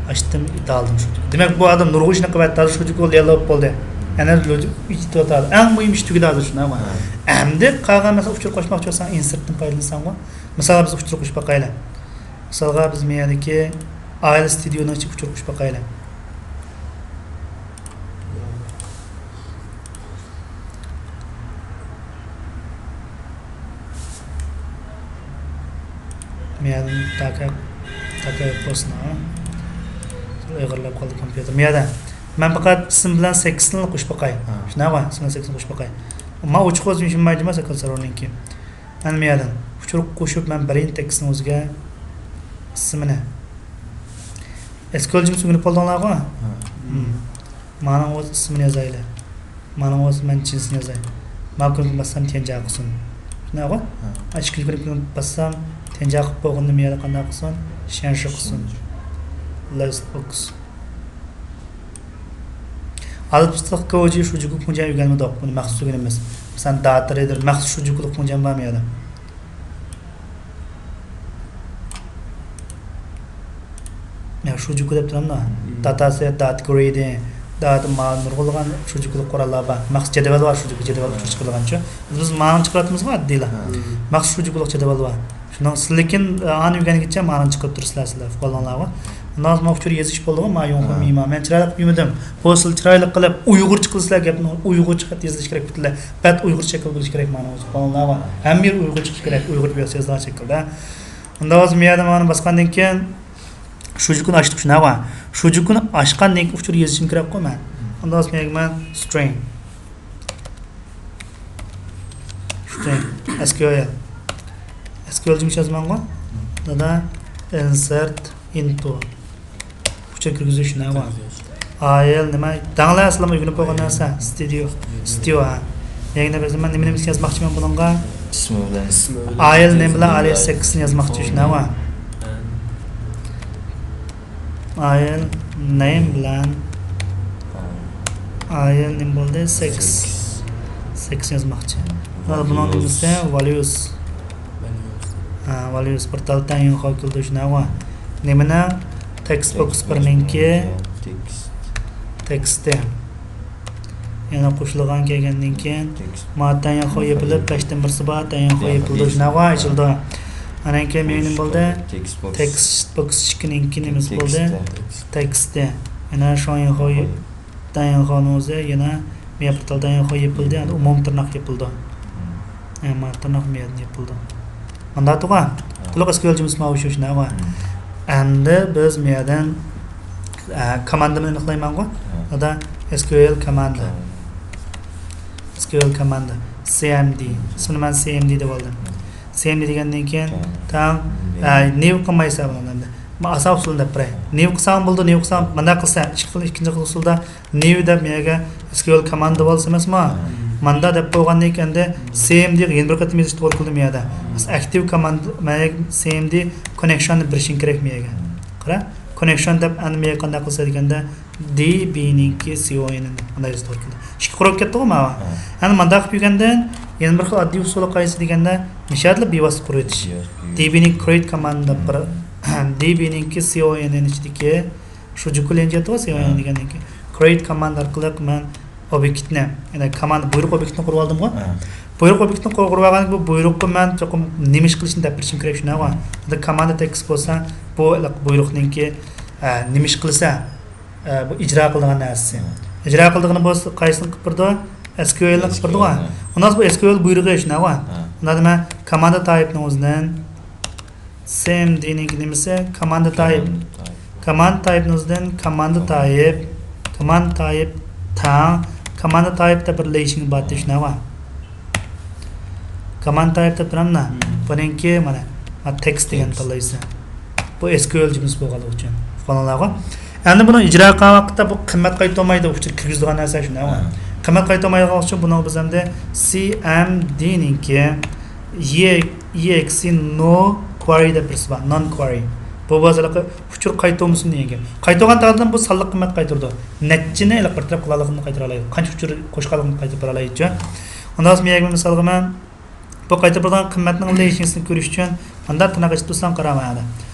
ئاچتىم، دالدىم شۇجۈكۇ. دېمەك، بۇ ئادەم نۇرغۇن ئىشنى قىلىۋەتتى. ھازىر شۇجۈكۇ دېيەلوگ بولدى. ئەنە لوجىك ئېچىۋاتىدۇ. ئەڭ مۇھىم ئىش تۈگىدى ھازىر شۇنداقمۇ؟ ھە. ئەمدى قالغان مەسىلە ئۇچۇر قوشماقچى بولساڭ، ئىنسېرتتىن پايدىلىنىسەنغۇ. مىسالغا بىز ئۇچۇر قوشۇپ باقايلى. مىسالغا بىز مەيەدىكى ئايال ستۇدىيونىڭ ئىچىگە ئۇچۇر قوشۇپ باقايلى. مەيەدىن تاكا، تاكا بولسۇن ھە. ئېغىرلاپ قالدى كومپيۇتېر. مەيەدە. مەن پەقەت ئىسىم بىلەن سېكىسنى قوشۇپ باقاي. ھە. شۇنداقمۇ؟ ئىسىم بىلەن سېكىسنى قوشۇپ باقاي. ما ئوچۇق بولسا شۇنداق جۇما سېكىس سېرۋېرنىڭكى. مەن مەيەدىن. ئۇچۇر قوشۇپ مەن بېرەيىن تېكىستنىڭ ئۆزىگە ئىسمىنى. ئېس كيۇ ئېل جىمىسى ئۆگىنىپ بولدۇڭلارغۇ؟ ھە. مم. مانىڭ ئۆز ئىسمىنى يازايلى. مانىڭ ئۆز مەن جىنسىنى يازاي. ما كۆرۈنۈپ باسسام تيەنجيا قىلسۇن. شۇنداققۇ؟ ھە. ئىككىنچى كۆرۈنۈپ باسسام تيەنجيا قىلىپ بولغىنىدىن بۇيان قانداق قىلسۇن؟ شيەنشى قىلسۇن. لېست بوكس. ھازىر بىز تېخى كوجى شۇجۈكۇ كۇڭجيەن ئۆگەنمىدۇق. بۇنى مەخسۇس ئۆگىنىمىز. مەسىلەن، داتا رېدېر مەخسۇس شۇجۈكۇلۇق كۇڭجيەن بارمۇ يەردە؟ يا شۇجۈكۇ دەپ تۇرامدۇ؟ مم. داتا سېت، داتا گرېدىنگ، داتا ما نۇرغۇنلىغان شۇجۈكۇلۇق قوراللار بار. مەخسۇس جەدۋەل بار شۇجۈكۇ، جەدۋەل ئۇچۇر چىقىرىدىغانچۇ. بىز مانىڭ چىقىرىۋاتىمىزغۇ ئاددىيلا. مم. مەخسۇس شۇجۈكۇلۇق جەدۋەل بار. شۇنىڭ سىز لېكىن ئانى ئۆگەنگىچە مانىڭ چىقىرىپ تۇرىسىلەر سىلەر، ئۇقالدىڭلارغۇ. ئۇنداق ما ئۇچۇر يېزىش بولدىغۇ، ما يۇڭخۇ ھە. مىما. مەن چىرايلىق يۇمىدىم. بۇ سىلەر چىرايلىق قىلىپ ئۇيغۇرچە قىلىسىلەر گەپنى، ئۇيغۇرچە خەت يېزىلىشى كېرەك پۈتۈنلەي. بەت ئۇيغۇرچە شەكىل بولۇشى كېرەك مانا ئۆزى. ئۇقالدىڭلارغۇ. ھەممە يېرى ئۇيغۇرچە چىقىشى كېرەك، ئۇيغۇرچە يېزىلغان شەكىلدە. ئۇنداق بولسا مەن يەردە مانا باسقاندىن كېيىن شۇجۈكۇنى ئاچتۇق شۇنداقغۇ. شۇجۈكۇنى ئاچقاندىن كېيىن ئۇچۇر يېزىشىم كېرەكقۇ مەن. ئۇنداق بولسا مەن سترىڭ. سترىڭ. ئېس كيۇ ئېل. ئېس كيۇ ئېل جىمىسى يازىمەنغۇ. دادا، ئىنسېرت ئىنتۇ. ئۇچۇر كىرگۈزۈش نېمە؟ ئايل نېمە؟ دەڭلار سىلەرمۇ ئۆگىنىپ بولغان نەرسە. ستۇدىيو. ستۇدىيو، ھە. يەنە بىز نېمە، نېمە، نېمە يازماقچىمەن بۇنىڭغا؟ ئىسمى بىلەن. ئايل نېمە بىلەن ئايل سېكىسنى يازماقچى شۇنداقمۇ؟ ئايل نېم بىلەن ئايل نېمە بولدى؟ سېكىس. سېكىس يازماقچى. بۇنىڭ نېمىسى؟ ۋاليۇس. ھە، ۋاليۇس بىر تال تەڭ يىڭخاۋ كېلىدۇ شۇنداقمۇ؟ نېمىنىڭ؟ تېكىست بوكس بىرنىڭكى تېكىستى. يەنە قوشۇلغان كەلگەندىن كېيىن ما تەڭ يىڭخاۋ يېپىلىپ، بەشتىن بىرسى بار، تەڭ يىڭخاۋ يېپىلىدۇ شۇنداقمۇ؟ ئېچىلىدۇ. ئاندىن كېيىن مېنىڭ نېمە بولدى؟ تېكىست بوكس ئىككىنىڭكى نېمىسى بولدى؟ تېكىستى. يەنە شۇڭ يىڭخاۋ تەڭ يىڭخاۋنىڭ ئۆزى يەنە مىيا پورتالدا يىڭخاۋ يېپىلدى، ئەمدى ئومۇمىي تىرناق يېپىلىدۇ. مم. ئە، ما تىرناق مىيادىن يېپىلىدۇ. مۇنداق تۇغا. مم. تولۇق ئېس كيۇ ئېل جىمىسى ماۋۇ شۇ شۇنداقمۇ؟ مم. ئەمدى بىز مىيادىن، ئە، كاماندىمىز ئېنىقلايمەنغۇ. مم. ئۇدا ئېس كيۇ ئېل كاماندا. كاماندا. ئېس كيۇ ئېل كاماندا. سى ئېم دى. مم. ئىسمىنى مەن سى ئېم دى دەپ ئالدىم. مم. سى ئېم دى دېگەندىن كېيىن مم. تەڭ، مم. ئە، نېۋ قىلمايسەن بۇنى ئەمدى. ما ئاسان ئۇسۇلنى دەپ بېرەي. نېۋ قىلساڭ بولىدۇ، نېۋ قىلساڭ مۇنداق قىلسا، ئىككى خىل، ئىككىنچى خىل ئۇسۇلدا نېۋ دەپ مەيەگە ئېس كيۇ ئېل كاماندا بولسا ئەمەسمۇ؟ مم. ماندا دەپ بولغاندىن كېيىن ئەمدى سى ئېم دى يەنە بىر قېتىم يېزىش توغرا كېلىدۇ مەيەدە. مم. ئاكتىپ كاماندا، مەيەگە سى ئېم دى كوننېكشننى بېرىشىڭ كېرەك مەيەگە. مم. قارا، كوننېكشن دەپ ئەمدى مەيەگە قانداق قىلسا دېگەندە، دى بىنىڭكى سى ئو ئېن ئېن دەپ مانداق يېزىش توغرا كېلىدۇ. ئىككى قۇر بولۇپ كەتتىغۇ ماۋۇ. مم. ئەمدى مانداق قىلىپ يۈرگەندىن يەنە بىر خىل ئاددىي ئۇسۇلى قايسى دېگەندە، نىشانلىق بىۋاسىتە قۇرۇۋېتىش. دىبىنىڭ create كوماندىدا بىر، دىبىنىڭكى سىئوئېنئېن ئىچىدىكى شۇجۇكۇ ليەنجيې تۇغۇ، سىئوئېنئېن دېگەندىن كېيىن create كوماندا ئارقىلىق مەن ئوبيېكتنى، يەنى كوماندا بۇيرۇق ئوبيېكتىنى قۇرۇۋالدىمغۇ. بۇيرۇق ئوبيېكتىنى قۇر-، قۇرۇۋالغاندىن كېيىن بۇ بۇيرۇققا مەن چوقۇم نېمە ئىش قىلىشنى دەپ بېرىشىم كېرەك، شۇنداققۇ. بۇندا كوماندا تېكىست بولسا، بۇ بۇيرۇقنىڭكى، ئە، نېمە ئىش قىلسا، ئە، بۇ ئىجرا قىلىدىغان نەرسىسى. ئىجرا قىلىدىغىنى بولسا قايسىنى قىلىپ بېرىدۇ؟ ئەس كيۇ ئېلنى قىلىپ بېرىدىغۇ. ئۇنداق بۇ ئەس كيۇ ئېل بۇيرۇقى شۇنداققۇ. ئۇنداق دېمە، كوماندا تايپنىڭ ئۆزىدىن سى ئېم دىنىڭكى نېمىسى؟ كوماندا تايپ. كوماندا تايپنىڭ ئۆزىدىن كوماندا تايپ. كوماندا تايپ تەڭ. كوماندا تايپ دەپ بىر لېيشىڭ بار دېيىش نەۋا؟ كوماندا تايپ دەپ بىرەمنا؟ بۇنىڭكى مانا، مانا تېكىست دېگەن تاللايسەن. بۇ ئەس كيۇ ئېل جۈملىسى بولغانلىقى ئۈچۈن. ئۇققانلارغۇ. ئەمدى بۇنى ئىجرا قىلغان ۋاقىتتا بۇ قىممەت قايتۇرمايدۇ، ئۇچۇر كىرگۈزىدىغان نەرسە شۇنداقمۇ؟ قىممەت قايتۇرمايدىغان ئۈچۈن بۇنىڭغا بىز ئەمدى سى ئېم دىنىڭكى ئى ئېكس ئى نو كۋارى دەپ بىرسى بار، نون كۋارى. بۇ بولسا ئۇچۇر قايتۇرمىسۇن دېگەن گەپ. قايتۇرغان تەقدىردە بۇ سانلىق قىممەت قايتۇرىدۇ. نەچچىنى ئېلىپ بىر تەرەپ قىلغانلىقىنى قايتۇرۇۋالايدۇ. قانچە ئۇچۇر قوشقانلىقىنى قايتۇرۇپ بېرەلەيدۇ. ئۇنداق بولسا مەن مىسالغا مەن بۇ قايتۇرۇپ بېرىدىغان قىممەتنىڭ لېيشىڭسىنى كۆرۈش ئۈچۈن مۇنداق تىرناق ئېچىپ تۇرسام قارا مانا.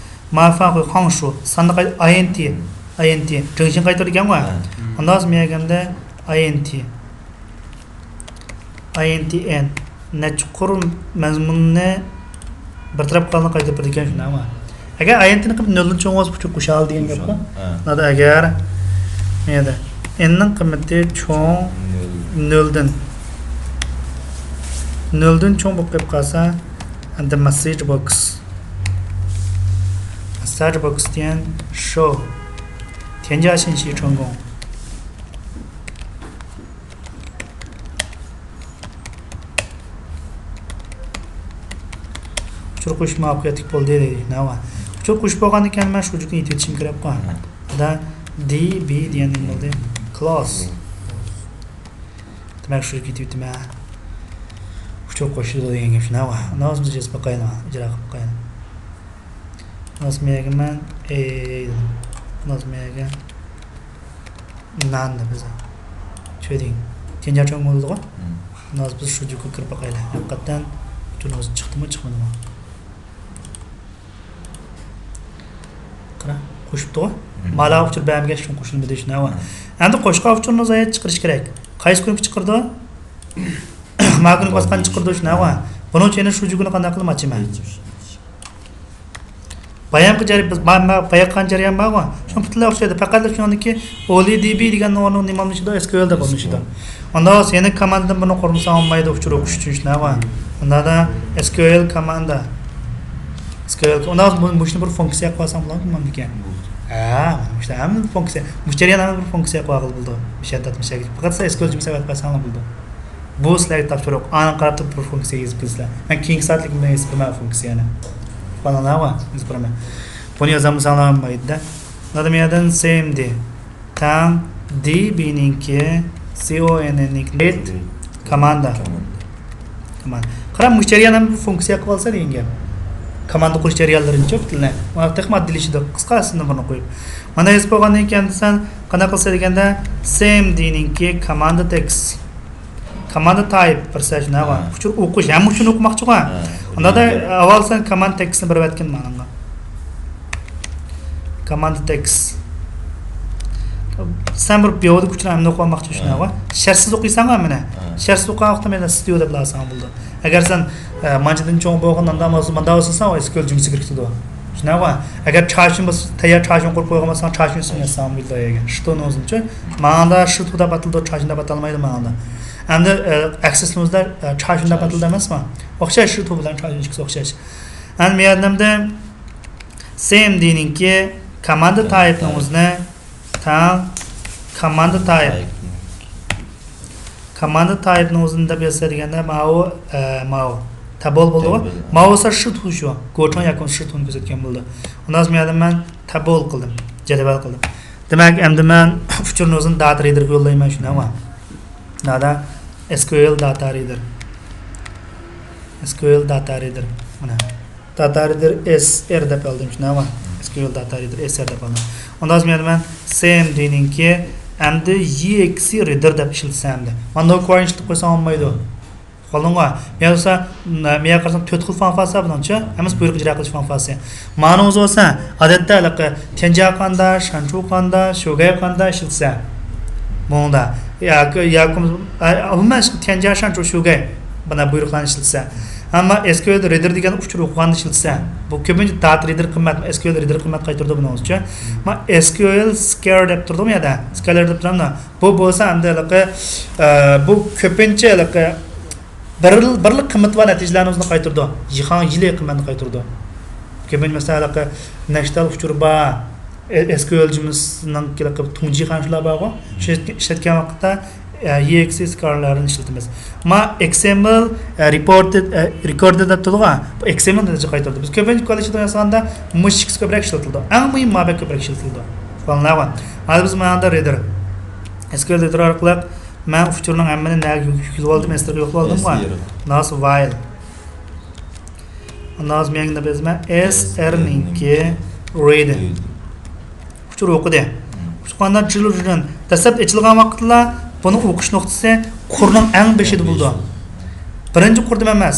مافا خۇي خاڭشۇ ساننى قايت-، ئاي ئېن تى، ئاي ئېن تى. جېڭشىنى قايتۇرىدىكەنغۇ. ئۇنداق بولسا مەن ئاي ئېن تى. ئاي ئېن تى ئېن نەچچە قۇر مەزمۇننى بىر تەرەپ قىلغاندا قايتۇرۇپ بېرىدىكەن شۇنداقمۇ؟ ئەگەر ئاي ئېن تىنى قىلىپ نۆلدىن چوڭ بولسا ئۇچۇر قوشالىدىگەن گەپقۇ. مانا ئەگەر مەيدە ئېننىڭ قىممىتى چوڭ نۆلدىن، نۆلدىن چوڭ بولۇپ قېلىپ قالسا، ئەمدى مەسسېج بوكس، مەسسېج بوكس دېگەن شو تيەنجيا شىنشى چوڭگۇڭ. ئۇچۇر قوشۇش مۇۋەپپەقىيەتلىك بولدى دەيدۇ. نەۋا؟ ئۇچۇر قوشۇپ بولغاندىن كېيىن مەن شۇجۇكنى ئېتىۋېتىشىم كېرەكقۇ. دا دى بى دېگەن نېمە بولدى؟ كلاس. دېمەك، شۇجۇكنى ئېتىۋېتىمەن. ئۇچۇر قوشۇلىدۇ دېگەن گەپ شۇ. نەۋا؟ ئۇنداق بولسا بىز يېزىپ باقايلى، ئىجرا قىلىپ باقايلى. ئۇنداق بولسا مەن ئەي دېدىم. ئۇنداق بولسا مەن نان دەپ يازاي. چۈشەندىڭ؟ تيەنجيا چوڭ بولىدىغۇ. ئۇنداق بولسا بىز شۇجۇكقا كىرىپ باقايلى. ھەقىقەتەن ئۇچۇرنىڭ ئۆزى چىقتىمۇ، چىقمىدىمۇ؟ قارا، قوشۇپتۇغۇ. مالا ئۇچۇر بەرمىگەچ ئۈچۈن قوشۇلمىدى شۇنداقمۇ؟ ئەمدى قوشقان ئۇچۇرنى زايە چىقىرىش كېرەك. قايسى كۈنكى چىقىرىدۇ؟ ما كۈنكى باسقان چىقىرىدۇ شۇنداقمۇ؟ بۇنىڭ ئۈچۈن يەنە شۇجۇكنى قانداق قىلىمەن ئاچىمەن؟ بايامقى جەريان، بىز، ما-، ما-، باياققان جەريان بارغۇ، شۇنىڭ پۈتۈنلەي ئوخشايدۇ. پەقەتلا شۇنىڭدىكى ئولى دى بى دېگەن ئورنىڭ نېمە ئالمىشىدۇ؟ ئەس كيۇ ئەل دەپ ئالمىشىدۇ. ئۇنداق بولسا يەنە كوماندىدىن بۇنى قۇرمىساڭ بولمايدۇ، ئۇچۇر ئوقۇش ئۈچۈن شۇنداقمۇ؟ ئۇنداقتا ئەس كيۇ ئەل كوماندا. ئەس كيۇ ئەل، ئۇنداق بولسا مۇشۇنى بىر فۇنكسىيە قىلىۋالساڭ بولامدىكەن؟ ھە، مانا مۇشۇ ھەممە فۇنكسىيە. مۇشۇ جەريان ھەممە بىر فۇنكسىيە قىلىۋالغىلى بولىدۇ. مۇشۇ يەردە مۇشۇ يەرگە. پەقەت سىلەر ئەس كيۇ ئەل جۈملىسى ئەۋەتىپ قالساڭلار بولىدۇ. بۇ سىلەرگە تاپشۇرۇق. ئاڭا قاراپ تۇرۇپ بىر فۇنكسىيە يېزىپ كېلىسىلەر. مەن كېيىنكى سائەتلىكىمدە يېزىپ بېرىمەن فۇنكسىيەنى. ئۇققانلارغۇ؟ يېزىپ بېرىمەن. بۇنى يازالمىساڭلار بولمايدۇ-دە. نادىمىيەدىن سى ئېم دى تەڭ دى بىنىڭكى سى ئو ئېن ئېننىڭكى كوماندا. كوماندا. قارا، مۇشۇ جەريان ھەم فۇنكسىيە قىلىۋالسا دېگەن گەپ. كوماندا قۇرۇش جەريانلىرىنى چۆپ تىلنى. مانا تېخىمۇ ئاددىيلىشىدۇ. قىسقا ئىسىمنى بۇرنى قويۇپ. مانا يېزىپ بولغاندىن كېيىن سەن قانداق قىلسا دېگەندە، سى ئېم دىنىڭكى كوماندا تېكىست. كوماندا تايپ بىر سەشنە بار. ئۇچۇر ئوقۇش، ھەممە ئۇچۇرنى ئوقۇماقچىغۇ. ئۇنداقتا ئاۋۋال سەن كوماندا تېكىستنى بېرىۋەتكىن ماڭا. كوماندا تېكىست. سەن بىر بىيودىكى ئۇچۇرنى ئەمدى ئوقۇۋالماقچى شۇنداقغۇ. شەرتسىز ئوقۇيسەن ھەممىنى. شەرتسىز ئوقۇغان ۋاقىتتا مەن ستۇدىيو دەپ ئالساڭ بولىدۇ. ئەگەر سەن، ئە، مانچىدىن چوڭ بولغان ئانداق بولسا، مانداق بولسا سەن ئېس كيۇ ئەل جۈملىسى كىرگۈزىدۇ. شۇنداقغۇ. ئەگەر چاشىنى بولسا، تەييار چاشىنى قۇرۇپ قويغان بولساڭ، چاشىنى ئۈستىگە يازساڭ بولىدۇ ئەگەر. شتو نوزىن چۈ. ماڭدا شتو دەپ ئاتىلىدۇ، چاشىنى دەپ ئاتالمايدۇ ماڭدا. ئەمدى، ئە، ئەكسىسىمىزدە، ئە، چاشىنى دەپ ئاتىلىدۇ ئەمەسمۇ؟ ئوخشاش، شتو بىلەن چاشىنى ئىككىسى ئوخشاش. ئەمدى مۇ يەردە سى ئېم دىنىڭكى كوماندا تايپنىڭ ئۆزىنى تەڭ كوماندا تايپ. كوماندا تايپنىڭ ئۆزىنى دەپ يازسا دېگەندە ماۋۇ، ئە، ماۋۇ. تابول بولدىغۇ. تابول. ماۋۇ بولسا شتو شۇ. گوچۇڭ ياكى شتونى كۆرسەتكەن بولىدۇ. ئۇنداق بولسا مۇ يەردە مەن تابول قىلدىم. جەدۋەل قىلدىم. دېمەك، ئەمدى مەن ئۇچۇرنى ئۆزۈم داتا رىدېرغا يوللايمەن شۇنداقمۇ؟ مانا ئەس كيۇ ئەل داتا رىدېر. ئەس كيۇ ئەل داتا رىدېر. مانا. داتا رىدېر ئېس ئېر دەپ ئالدىم شۇنداقمۇ؟ ئەس كيۇ ئەل داتا رىدېر ئېس ئېر دەپ ئالدىم. ئۇنداق بولسا مەن سى ئېم دىنىڭكى ئەمدى ئى ئېكس ئى رىدېر دەپ ئىشلىتىسەن ئەمدى. مانا نو كوين ئىشلىتىپ قويساڭ بولمايدۇ. قالدىڭغۇ؟ مەيەر بولسا، مەيەر قارىساڭ تۆت خىل فاڭفاسى بار بۇنىڭچۇ؟ ھەممىسى بۇيرۇق ئىجرا قىلىش فاڭفاسى. مانىڭ ئۆزى بولسا، ئادەتتە ھېلىقى تيەنجيا قاندا، شەنچۇ قاندا، شۆگەي قاندا ئىشلىتىسەن. بۇنىڭدا. ياكى، ياكى، ئومۇمەن تيەنجيا، شەنچۇ، شۆگەي. بۇنى بۇيرۇقلارنى ئىشلىتىسەن. ئەمما ئېس كيۇ ئېل رىدەر دېگەن ئۇچۇر ئوقۇغاندا ئىشلىتىسەن. بۇ كۆپىنچە داتا رىدەر قىممەت، ئېس كيۇ ئېل رىدەر قىممەت قايتۇرىدۇ بۇنىڭ ئۈچۈن. ئەمما ئېس كيۇ ئېل سكېيلەر دەپ تۇردۇم يەردە. سكېيلەر دەپ تۇرامدۇ؟ بۇ بولسا ئەمدى ھېلىقى، ئە، بۇ كۆپىنچە ھېلىقى بىر، بىرلا قىممىتى بار نەتىجىلەرنى ئۆزىنى قايتۇرىدۇ. يىخاڭ يىلى قىممەتنى قايتۇرىدۇ. كۆپىنچە مەسىلەن ھېلىقى نەشتال ئۇچۇرى بار، ئېس كيۇ ئېل جۈملىسىنىڭ ھېلىقى تۇڭجى خەن شۇلار بارغۇ. شۇ ئىشلەتكەن ۋاقىتتا، ئە، ئېكس ئېس كارلارنى ئىشلىتىمىز. ما ئېكس ئېم ئېل، ئە، رېپورتېد، ئە، رېكوردېد دەپ تۇرىدىغۇ. بۇ ئېكس ئېم ئېل نەتىجە قايتۇرىدۇ. بىز كۆپىنچە كولاجدا ياسىغاندا مۇشۇ ئىككىسى كۆپرەك ئىشلىتىلىدۇ. ئەڭ مۇھىم مابەت كۆپرەك ئىشلىتىلىدۇ. بالىلار، ھازىر بىز مانا رىدەر، ئېس كيۇ ئېل رىدەر ئارقىلىق مەن ئۇچۇرنىڭ ھەممىنى نەگە يۈكلىۋالدىم، ئېس تىرغا يوقلىۋالدىمغۇ. ئېس تىرغا. ناس ۋايل. ئاندىن ھازىر مەن نېمە يازىمەن؟ ئېس ئېر نىڭكى رىدەر. ئۇچۇر ئوقۇدى. ئۇچۇرغاندا جىلۇ جىلۇن. دەسلەپتە ئېچىلغان ۋاقىتلا بۇنىڭ ئوقۇش نۇقتىسى قۇرنىڭ ئەڭ بېشىدا بولىدۇ. بىرىنچى قۇردىن ئەمەس،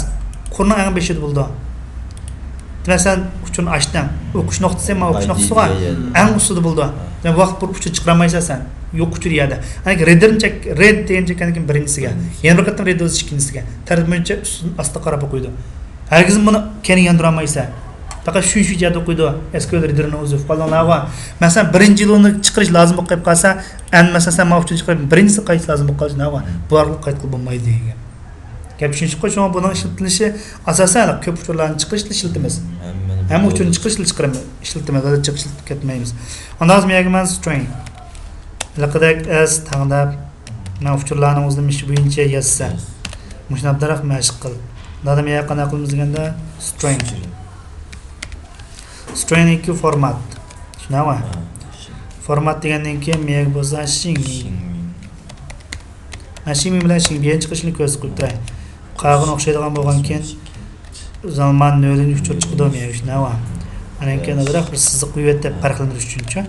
قۇرنىڭ ئەڭ بېشىدا بولىدۇ. مەسىلەن، ئۇچۇرنى ئاچتىڭ. ئوقۇش نۇقتىسى، ما ئوقۇش نۇقتىسىغا ئەڭ ئۇستىدا بولىدۇ. يەنى ۋاقىت بىر ئۇچۇر چىقىرالمايسەن سەن. يوق ئۇچۇر يەردە. يەنى رىدەرنى چەك، رىد دېگەن چەككەندىن كېيىن بىرىنچىسىگە. يەنە بىر قېتىم رىد يېزىش ئىككىنچىسىگە. تەرتىپ بويىچە ئۈستىدىن ئاستا قاراپ ئوقۇيدۇ. ھەرگىز بۇنى كەينىگە ياندۇرالمايسەن. پەقەت شۇ، شۇ جايدا ئوقۇيدۇ. ئېس كيۇ ئېل رىدەرنى ئۆزى ئۇقۇپ قالدىڭلارغۇ. مەسىلەن، بىرىنچى جىلۇنى چىقىرىش لازىم بولۇپ قېلىپ قالسا، ئەمدى مەسىلەن، سەن ما ئۇچۇرنى چىقىرىپ، بىرىنچىسىگە قايتىش لازىم بولۇپ قالسا، نەۋا؟ بۇ ئارقىلىق قايتقىلى بولمايدۇ دېگەن گەپ. گەپ چۈشىنىشلىكقۇ، شۇڭا بۇنىڭ ئىشلىتىلىشى ئاساسەن كۆپ ئۇچۇرلارنى چىقىرىشتا ئىشلىتىمىز. ھەممىنى ھەممە ئۇچۇرنى چىقىرىشتا چىقىرىمىز، ئىشلىتىمىز، ھازىر چىقىرىپ ئىشلىتىپ كەتمەيمىز. ئاندىن ھازىر مەن يەرگە مەن سترىڭ. ھېلىقىدەك ئېس تەڭلەپ، مەن ئۇچۇرلارنىڭ ئۆزىنى مۇشۇ بويىچە يازسا. مۇشۇنداق مەشىق قىل. دادام يەنە قانداق قىلىمىز دېگەندە، سترىڭ. سترىڭنىڭكى فورمات. چۈشىنەڭلار؟ فورمات دېگەندىن كېيىن مېيەگە بولسا شىڭ. مەن شىڭ مىڭ بىلەن شىڭ بىيەنى چىقىرىشنى كۆرسىتىپ قويۇپ تۇراي. قاغىنى ئوخشايدىغان بولغانكىن، زالمان نۆلىنى ئۇچۇر چىقىدۇ مېيەگە، چۈشىنەڭلار؟ ئاندىن كېيىن ئازراق بىر سىزىق قويۇۋەت دەپ پەرقلەندۈرۈش ئۈچۈنچۇ.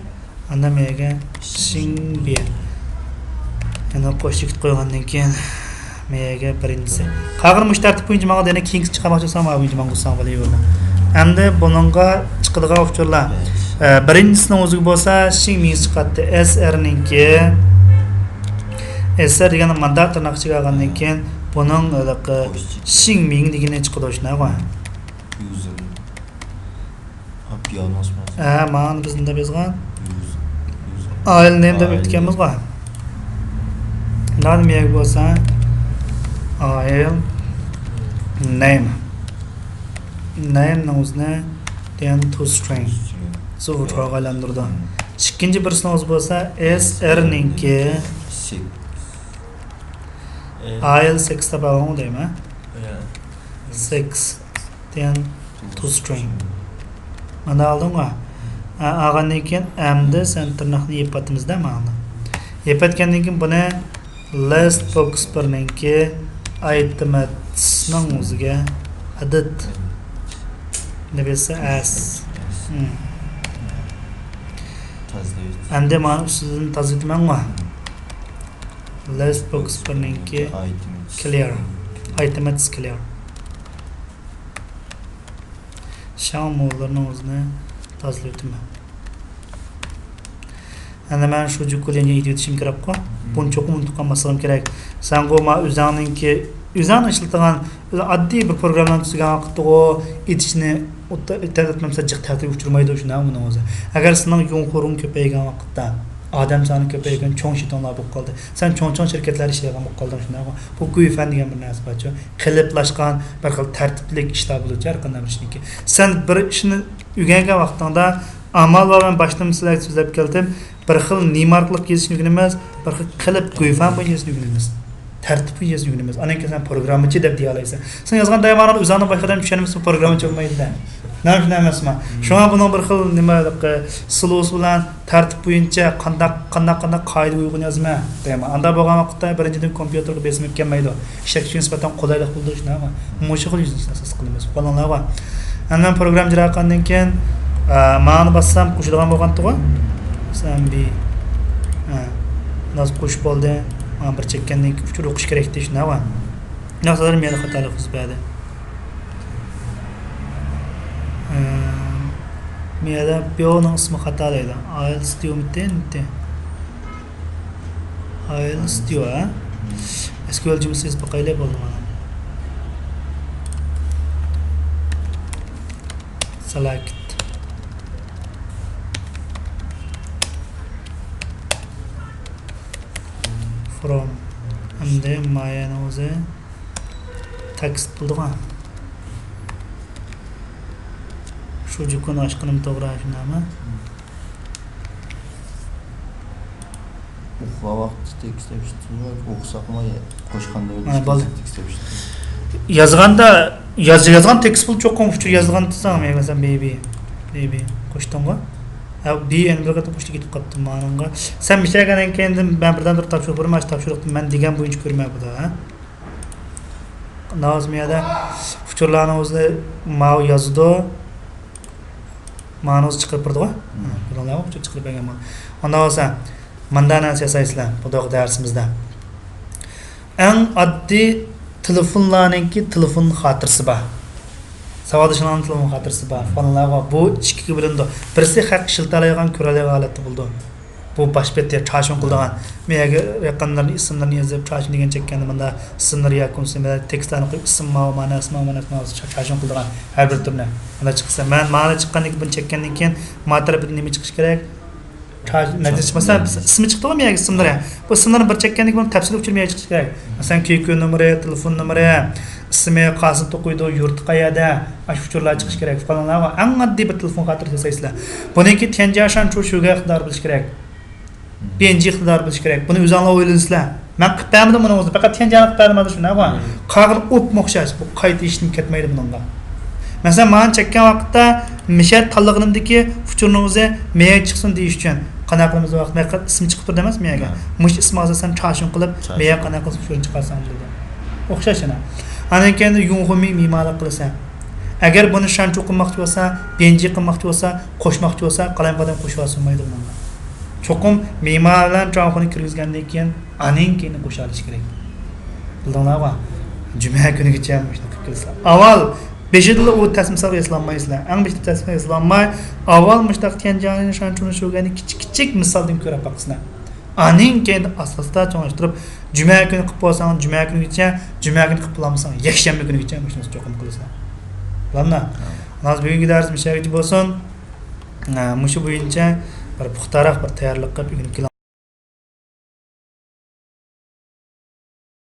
ئاندىن مېيەگە شىڭ بىيەن. يەنە قوش چېكىت قويغاندىن كېيىن، مېيەگە بىرىنچىسى. قالغىنى مۇشۇ تەرتىپ بويىچە ماڭا، يەنە كېيىنكىسى چىقارماقچى بولسام، مانا بويىچە ماڭغۇزساڭ بولىۋېرىدۇ. ئەمدى بۇنىڭغا چىقىدىغان ئۇچۇرلار. ئە، بىرىنچىسىنىڭ ئۆزىگە بولسا شىڭ مىڭ چىقاتتى. ئېس ئېرنىڭكى. ئېس ئېر دېگەننى ماندا تىرناق ئىچىگە ئالغاندىن كېيىن، بۇنىڭ ھېلىقى شىڭ مىڭ دېگىنى چىقىدۇ، شۇنداققۇ؟ يۇزېر. ھە، مانا بىز مۇنداق يازغان. ئايل نېم دەپ ئۆتكەنمىزغۇ. نېمە بولسا، ئايل نېم. نېمنىڭ ئۆزىنى دېگەن تو سترىڭ. سۇ ئۇچۇرغا ئايلاندۇرىدۇ. ئىككىنچى بىرسىنىڭ ئۆزى بولسا، ئېس ئېرنىڭكى. ئايل سېكس دەپ ئالغان دەيمەن. سېكس. دېگەن تو سترىڭ. مانا ئالدىڭغۇ؟ ئا-، ئالغاندىن كېيىن ئەمدى سەن تىرناقنى يېپىۋاتىمىز-دە مانا. يېپىۋەتكەندىن كېيىن بۇنى لىست بوكس بىرنىڭكى ئايتېمسنىڭ ئۆزىگە ئېدىت. نېمە دېسە ئەس. ئەمدى مانا ئۈستىدىن تازىلىتىمەنغۇ؟ لىست بوكس بىرنىڭكى كلىير. ئايتېمس كلىير. شاڭ موللىرىنىڭ ئۆزىنى تازىلىۋېتىمەن. ئەنە مەن شۇجۇكۇ دېگەنگە ئېتىۋېتىشىم كېرەكقۇ. بۇنى چوقۇم ئۇنتۇپ قالماسلىقىم كېرەك. سەنغۇ ما ئۆزەڭنىڭكى، ئۆزەڭنىڭ ئىشلىتىدىغان ئاددىي بىر پروگراممىنى تۈزگەن ۋاقىتتىغۇ ئېتىشنى ئوتتا-، ئېتەلەتمەمسە جىق تەتۈرگە ئۇچرىمايدۇ، شۇنداقمۇ بۇنىڭ ئۆزى. ئەگەر سېنىڭ يۇڭخۇرۇڭ كۆپەيگەن ۋاقىتتا، ئادەم سانى كۆپەيگەن، چوڭ شىتوڭلار بولۇپ قالدى. سەن چوڭ-چوڭ شىركەتلەردە ئىشلەيدىغان بولۇپ قالدىڭ، شۇنداقمۇ؟ بۇ گۇيفەن دېگەن بىر نەرسە بارچۇ. قېلىپلاشقان بىر خىل تەرتىپلىك ئىشلار بولىدۇ، ھەر قانداق بىر ئىشنىڭكى. سەن بىر ئىشنى ئۆگەنگەن ۋاقتىڭدا، ئامال بار، مەن باشتىن سىلەرگە سۆزلەپ كەلدىم. بىر خىل نېمە ئارقىلىق يېزىشنى ئۆگىنىمىز، بىر خىل قېلىپ گۇيفەن بويىچە يېزىشنى ئۆگىنىمىز. تەرتىپ بويىچە يېزىشنى ئۆگىنىمىز. ئاندىن كېيىن سەن پروگراممىچى دەپ دېيەلەيسەن. سەن يازغان دەيمانلارنى ئۆزۈڭدىن باشقا ئادەم چۈشەنمىسە، پروگراممىچى بولمايدۇ-دە. نېمە شۇنداق ئەمەسمۇ؟ شۇڭا بۇنىڭ بىر خىل نېمە، سلوسى بىلەن تەرتىپ بويىچە قانداق، قانداق، قانداق قائىدىگە ئۇيغۇن يازىمەن دەيمەن. ئانداق بولغان ۋاقىتتا بىرىنچىدىن كومپيۇتېرغا بېسىمى كەلمەيدۇ. ئىشلەتكۈچىگە نىسبەتەن قولايلىق بولىدۇ، شۇنداقمۇ؟ مۇشۇ خىل يۈزلىنىشنى ئاساس قىلىمىز. ئۇققانلىقىڭلارغۇ؟ ئەمدى مەن پروگرامما ئىجرا قىلغاندىن كېيىن، ئە، مانى باسسام قوشىدىغان بولغانتىغۇ؟ باسسام بى. ئە، ھازىر قوشۇپ بولدى. مانا بىر چەككەندىن كېيىن ئۇچۇر ئوقۇش كېرەكتى، شۇنداقمۇ؟ نەق سادىر مېيەدە خاتا تەلەپپۇز بەردى. ئە، مېيەدە بيونىڭ ئىسمى خاتا دەيدۇ. ئايل ستيۇ مىتى، مىتى. ئايل ستيۇ، ھە؟ ئەس كيۇ ئېل جۈملىسى يېزىپ باقايلى، بولدى مانا. سېلېكت. فروم. ئەمدى مايەنىڭ ئۆزى تېكىست بولدىغۇ. شۇجۇكۇنى ئاچقىنىم توغرا، شۇنداقمۇ؟ ئوقۇغان ۋاقىتتا تېكىست دەپ ئىشلىتىلىدۇ، ئوقۇساقمۇ قوشقاندا ھە، بولدى. تېكىست دەپ ئىشلىتىلىدۇ. يازغاندا، ياز-، يازغان تېكىست بولۇپ چوقۇم ئۇچۇر يازغان دېسەڭ، مەسىلەن، بېبى، بېبى قوشتۇڭغۇ؟ ھە، بى يەنە بىر قېتىم قوشتى كېتىپ قاپتۇ مانىڭغا. سەن مىشەگەن كېيىن مەن بىردەم بىر تاپشۇرۇق بېرىمەن، ئاشۇ تاپشۇرۇقتا مەن دېگەن بويىچە كۆرمە بۇدا، ھە؟ نازمىيەدە ئۇچۇرلارنىڭ ئۆزىنى ماۋۇ يازىدۇ. مانىڭىزنى چىقىرىپ بېرىدىغۇ. مم. بۇنىڭلار ئۇچۇر چىقىرىپ بەرگەن بولىدۇ. ئۇنداق بولسا، مۇنداق نەرسە ياسايسىلەر بۇ دەرسىمىزدە. ئەڭ ئاددىي تېلېفونلارنىڭكى تېلېفون خاتىرىسى بار. ساۋاقدىشىڭلارنىڭ تېلېفون خاتىرىسى بار. فالانلار بار. بۇ ئىككىگە بۆلۈنىدۇ. بىرسى خەق ئىشلىتەلەيدىغان، كۆرەلەيدىغان ھالەتتە بولىدۇ. بۇ باش بەتتە چاشۇن قىلىدىغان. مەيەگە يېقىنلىرىنى، ئىسىملىرىنى يېزىپ، چاشۇن دېگەن چەككەندە مۇندا ئىسىملىرى ياكى بولمىسا تېكىستلارنى قويۇپ، ئىسىم ماۋۇ، مانا ئىسىم ماۋۇ، مانا ئىسىم ماۋۇ، چا-، چاشۇن قىلىدىغان ھەر بىر تۈرنى. مۇندا چىقسا، مەن مانا چىققاندىن كېيىن، بۇنى چەككەندىن كېيىن ما تەرىپىدىن نېمە چىقىشى كېرەك؟ چاش-، نەتىجە چىقمىسا، ئىسمى چىقتىغۇ مەيەگە، ئىسىملىرى. بۇ ئىسىملارنى بىر چەككەندىن كېيىن بۇنىڭ تەپسىلىي ئۇچۇر مەيەگە چىقىشى كېرەك. مەسىلەن، كيۇكيۇ نومۇرى، تېلېفون نومۇرى، ئىسمى، قايسىدا ئوقۇيدۇ، يۇرتى قەيەردە، ئاشۇ ئۇچۇرلار چىقىشى كېرەك. فالانلارغا ئەڭ ئاددىي بىر تېلېفون خاتىرىسى ياسايسىلەر. بۇنىڭكى تيەنجيا شەنچۇ شۇگە ئىقتىدار بىلىش كېرەك. پى ئېن جى ئىقتىدار بىلىش كېرەك. بۇنى ئۆزۈڭلار ئويلىدىسىلەر. مەن قىلىپ بەرمىدىم بۇنىڭ ئۆزىنى. پەقەت تيەنجيانى قىلىپ بەردىم، ھازىر شۇنداقمۇ؟ مم. قالغىنى ئوپمۇ ئوخشاش. بۇ قايتا ھېچنېمە كەتمەيدۇ بۇنىڭغا. مەسىلەن، مانا چەككەن ۋاقىتتا مىشەل تاللىغىنىمدىكى ئۇچۇرنىڭ ئۆزى مەيەگە چىقسۇن دېيىش ئۈچۈن قانداق قىلىمىز؟ ۋاقىت مەقسەت ئىسمى چىقىپ تۇرىدۇ ئەمەسمۇ مەيەگە؟ ھە. مۇشۇ ئىسمى ئاساسەن چاشۇن قىلىپ، چاشۇن. مەيەگە قانداق قىلسا ئۇچۇرنى چىقارساڭ بولىدۇ. ئوخشاش يەنە. ئاندىن كېيىن يۇڭخۇمىڭ مېيمانلىق قىلىسەن. ئەگەر بۇنى شەنچۇ قىلماقچى بولسا، پى ئېن جى قىلماقچى بولسا، قوشماقچى بولسا، قالايمىقادەم قوشۇۋالسا بولمايدۇ بۇنىڭغا. چوقۇم مېيمانلارنى چاڭخۇنى كىرگۈزگەندىن كېيىن، ئانىڭ كېيىن قوشۇۋېلىش كېرەك. بىلدىڭلارغۇ؟ جۈمە كۈنىگىچە مۇشۇنداق قىلىپ كېلىسىلەر. ئاۋۋال بېشىدىلا ئۇ تەس مىسالغا ياسىلالمايسىلەر. ئەڭ بېشىدا تەس مىسالغا ياسىلالماي، ئاۋۋال مۇشۇنداق تيەنجيانى شەنچۇنى شۇگەنى كىچىك كىچىك مىسالدىن كۆرۈپ باققىسىلەر. ئانىڭ كېيىن ئاستا ئاستا چوڭلاشتۇرۇپ، جۈمە كۈنى قىلىپ بولساڭ، جۈمە كۈنىگىچە، جۈمە كۈنى قىلىپ بولالمىساڭ، يەكشەنبە كۈنىگىچە مۇشۇنى چوقۇم قىلىسىلەر. بولامدۇ؟ ھازىر بۈگۈنكى دەرسىمىز شۇ يەرگىچە بولسۇن. مۇشۇ بويىچە بىر پۇختاراق بىر تەييارلىق قىلىپ، ئۆگىنىپ كېلىڭ.